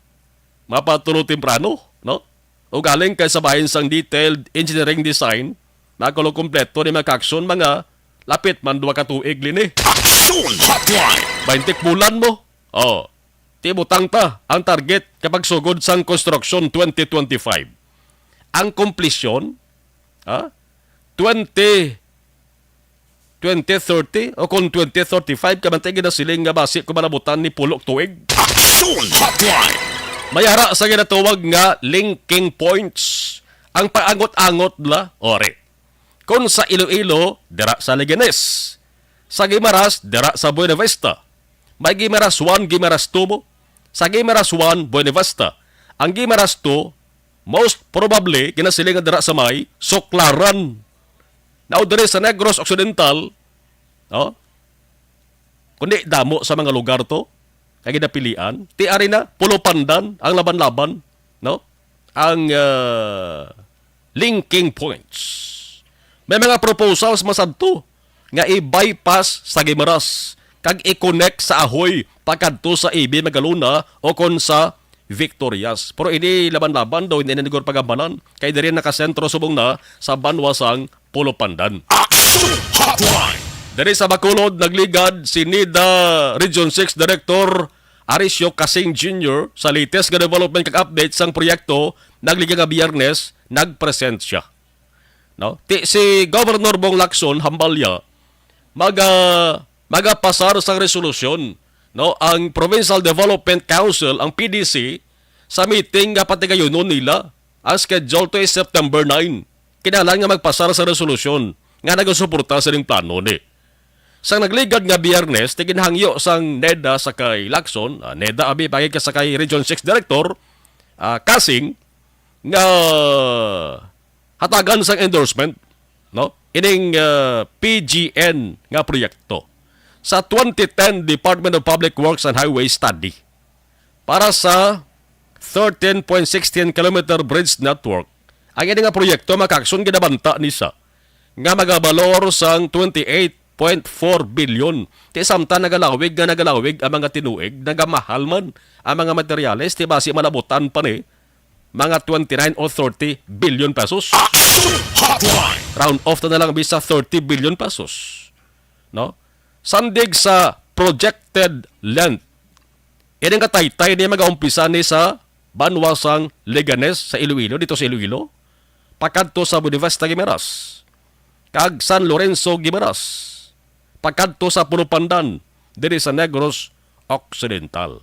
mapatulo temprano, no? O galing kay sa bahin sang detailed engineering design, makulokompleto ni mga aksyon, mga lapit man duha ka tuig lini. Action Hotline! Baintik bulan mo. Oh. Ti butang ta ang target kapag sugod sang construction twenty twenty-five. Ang komplisyon, ha? Twenty, twenty thirty o kung twenty thirty-five ka man tayo ginasiling nga basi kung malabutan ni pulok tuig. Action Hotline! May ara sa ginatawag nga linking points. Ang paangot-angot la, ore. Kung sa Iloilo, dira sa Leganes. Sa Guimaras, dira sa Buenavista. May Guimaras one, Guimaras two mo. Sa Guimaras one, Buenavista. Ang Guimaras two, most probably, ginasiling nga dira sa may Suklaran. Now, diri sa Negros Occidental, no? Kundi damo sa mga lugar to, kay ginapilian. Ti ari na, Pulo Pandan, ang laban-laban, no? Ang, ah, linking points. May mga proposals man sadto nga i-bypass sa Guimaras kag i-connect sa Ahoy pakadto sa A B Magalona o kon sa Victorias. Pero ini laban-laban daw, hindi na siguro paghambalan kay diri nakasentro subong na sa banwa sang Pulupandan. Action Hotline! Diri sa Bacolod, nagligad si NEDA Region six Director Aricio Casing Junior sa latest nga development kag update sang proyekto. Nagligad nga Biyernes, nag-present siya. No? Ti, si Governor Bong Lacson, hambal niya, maga, magapasar sang resolusyon, no, ang Provincial Development Council, ang P D C, sa meeting nga patigayunon nila. Ang schedule to is September nine. Kinahanglan nga magpasar sa resolusyon nga nagasuporta sa ining plano ni. Sang nagligad nga Biyernes, ti ginhangyo sang NEDA sa kay Lacson, ah, NEDA abi pagi ka sa kay Region six Director, ah, Casing, nga hatagan sang endorsement, no, ining, ah, P G N nga proyekto sa twenty ten Department of Public Works and Highway study para sa thirteen point sixteen kilometer bridge network. Ang ini nga proyekto, mga kaakson, ginabanta ni sa nga magabalor sang twenty-eight point four billion. Ti samtang nagalawig nga nagalawig ang mga tinuig, nagamahal man ang mga materyales, ti basi malabutan pa ni mga twenty-nine o thirty billion pesos. Action Hotline! Round off na lang bisa thirty billion pesos. No? Sandig sa projected length, ini nga taytay ni magaumpisa ni sa banwa sang Leganes sa Iloilo, dito sa Iloilo, pakadto sa Bonifesta Guimaras, kag San Lorenzo Guimaras, pakadto sa Pulupandan, diri sa Negros Occidental.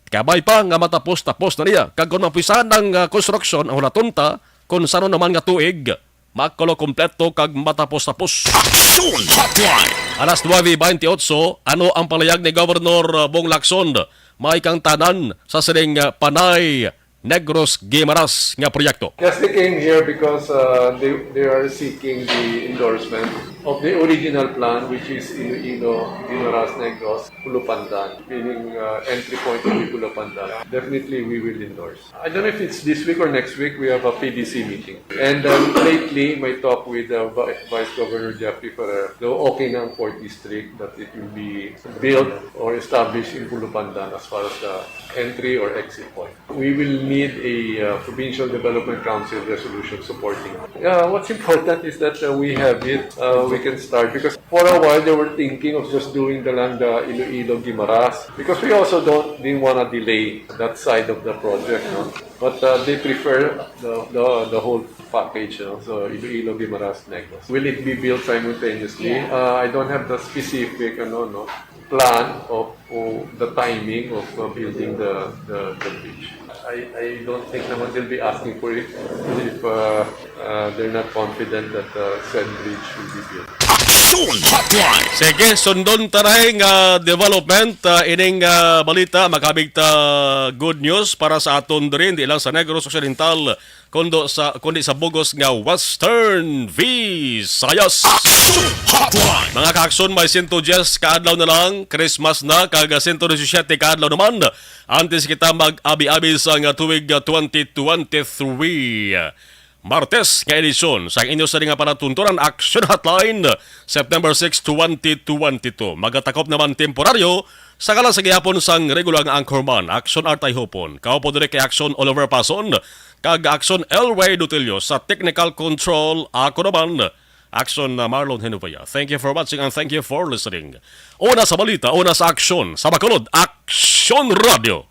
Kabay pa nga matapos-tapos na niya, kag kon mapisahan ang, ah, konstruksyon, ang hulaton ta kon sano naman nga tuig makulo kompleto kag matapos-tapos. Action Hotline! Alas nuebe bentiocho, ano ang palayag ni Governor, ah, Bong Lacson? May kang tanan sa sining, ah, Panay Negros Guimaras nga proyekto. Yes, they came here because uh, they, they are seeking the endorsement of the original plan, which is Iloilo, Guimaras, Negros, Pulupandan, meaning uh, entry point will be Pulupandan. Definitely, we will endorse. I don't know if it's this week or next week, we have a P D C meeting. And um, lately, my talk with uh, Vi- Vice Governor Jeffrey Ferrer, daw okay na ang fourth district, that it will be built or established in Pulupandan as far as the entry or exit point. We will need a uh, Provincial Development Council resolution supporting it. Yeah, what's important is that uh, we have it. Uh, we can start because for a while they were thinking of just doing the lang the Iloilo Guimaras because we also don't didn't want to delay that side of the project, no? But uh, they prefer the, the the whole package, no? So Iloilo Guimaras Negros. Will it be built simultaneously? Yeah. Uh, I don't have the specific, ano, no, plan of, of the timing of uh, building the, the the bridge. I, I don't think naman they'll be asking for it if uh, uh, they're not confident that uh, said bridge will be built. Action Hotline! Sige, sundon taray nga development, ah, ining, ah, balita, makabig ta good news para sa aton diri, hindi lang sa Negros Occidental, kundo sa, kundi sa bugos nga Western Visayas. Action Hotline! Mga kaakson, may sento diyes ka adlaw na lang, Christmas na, kag sento disisiyete ka adlaw naman, antes kita mag-abi-abi sa nga tuig, ah, twenty twenty-three. Martes nga edisyon sang inyo sa nga palatuntunan Action Hotline, September six, twenty twenty-two. Magatakop naman temporaryo sa kalas sa gihapon sang regular nga anchorman, Action Artay Hopon. Kaupo diri kay Action Oliver Pason, kag Action Elway Dutilio sa technical control. Ako naman, Action na Marlon Henupaya. Thank you for watching and thank you for listening. Una sa balita, una sa aksyon, sa Bacolod, Action Radio.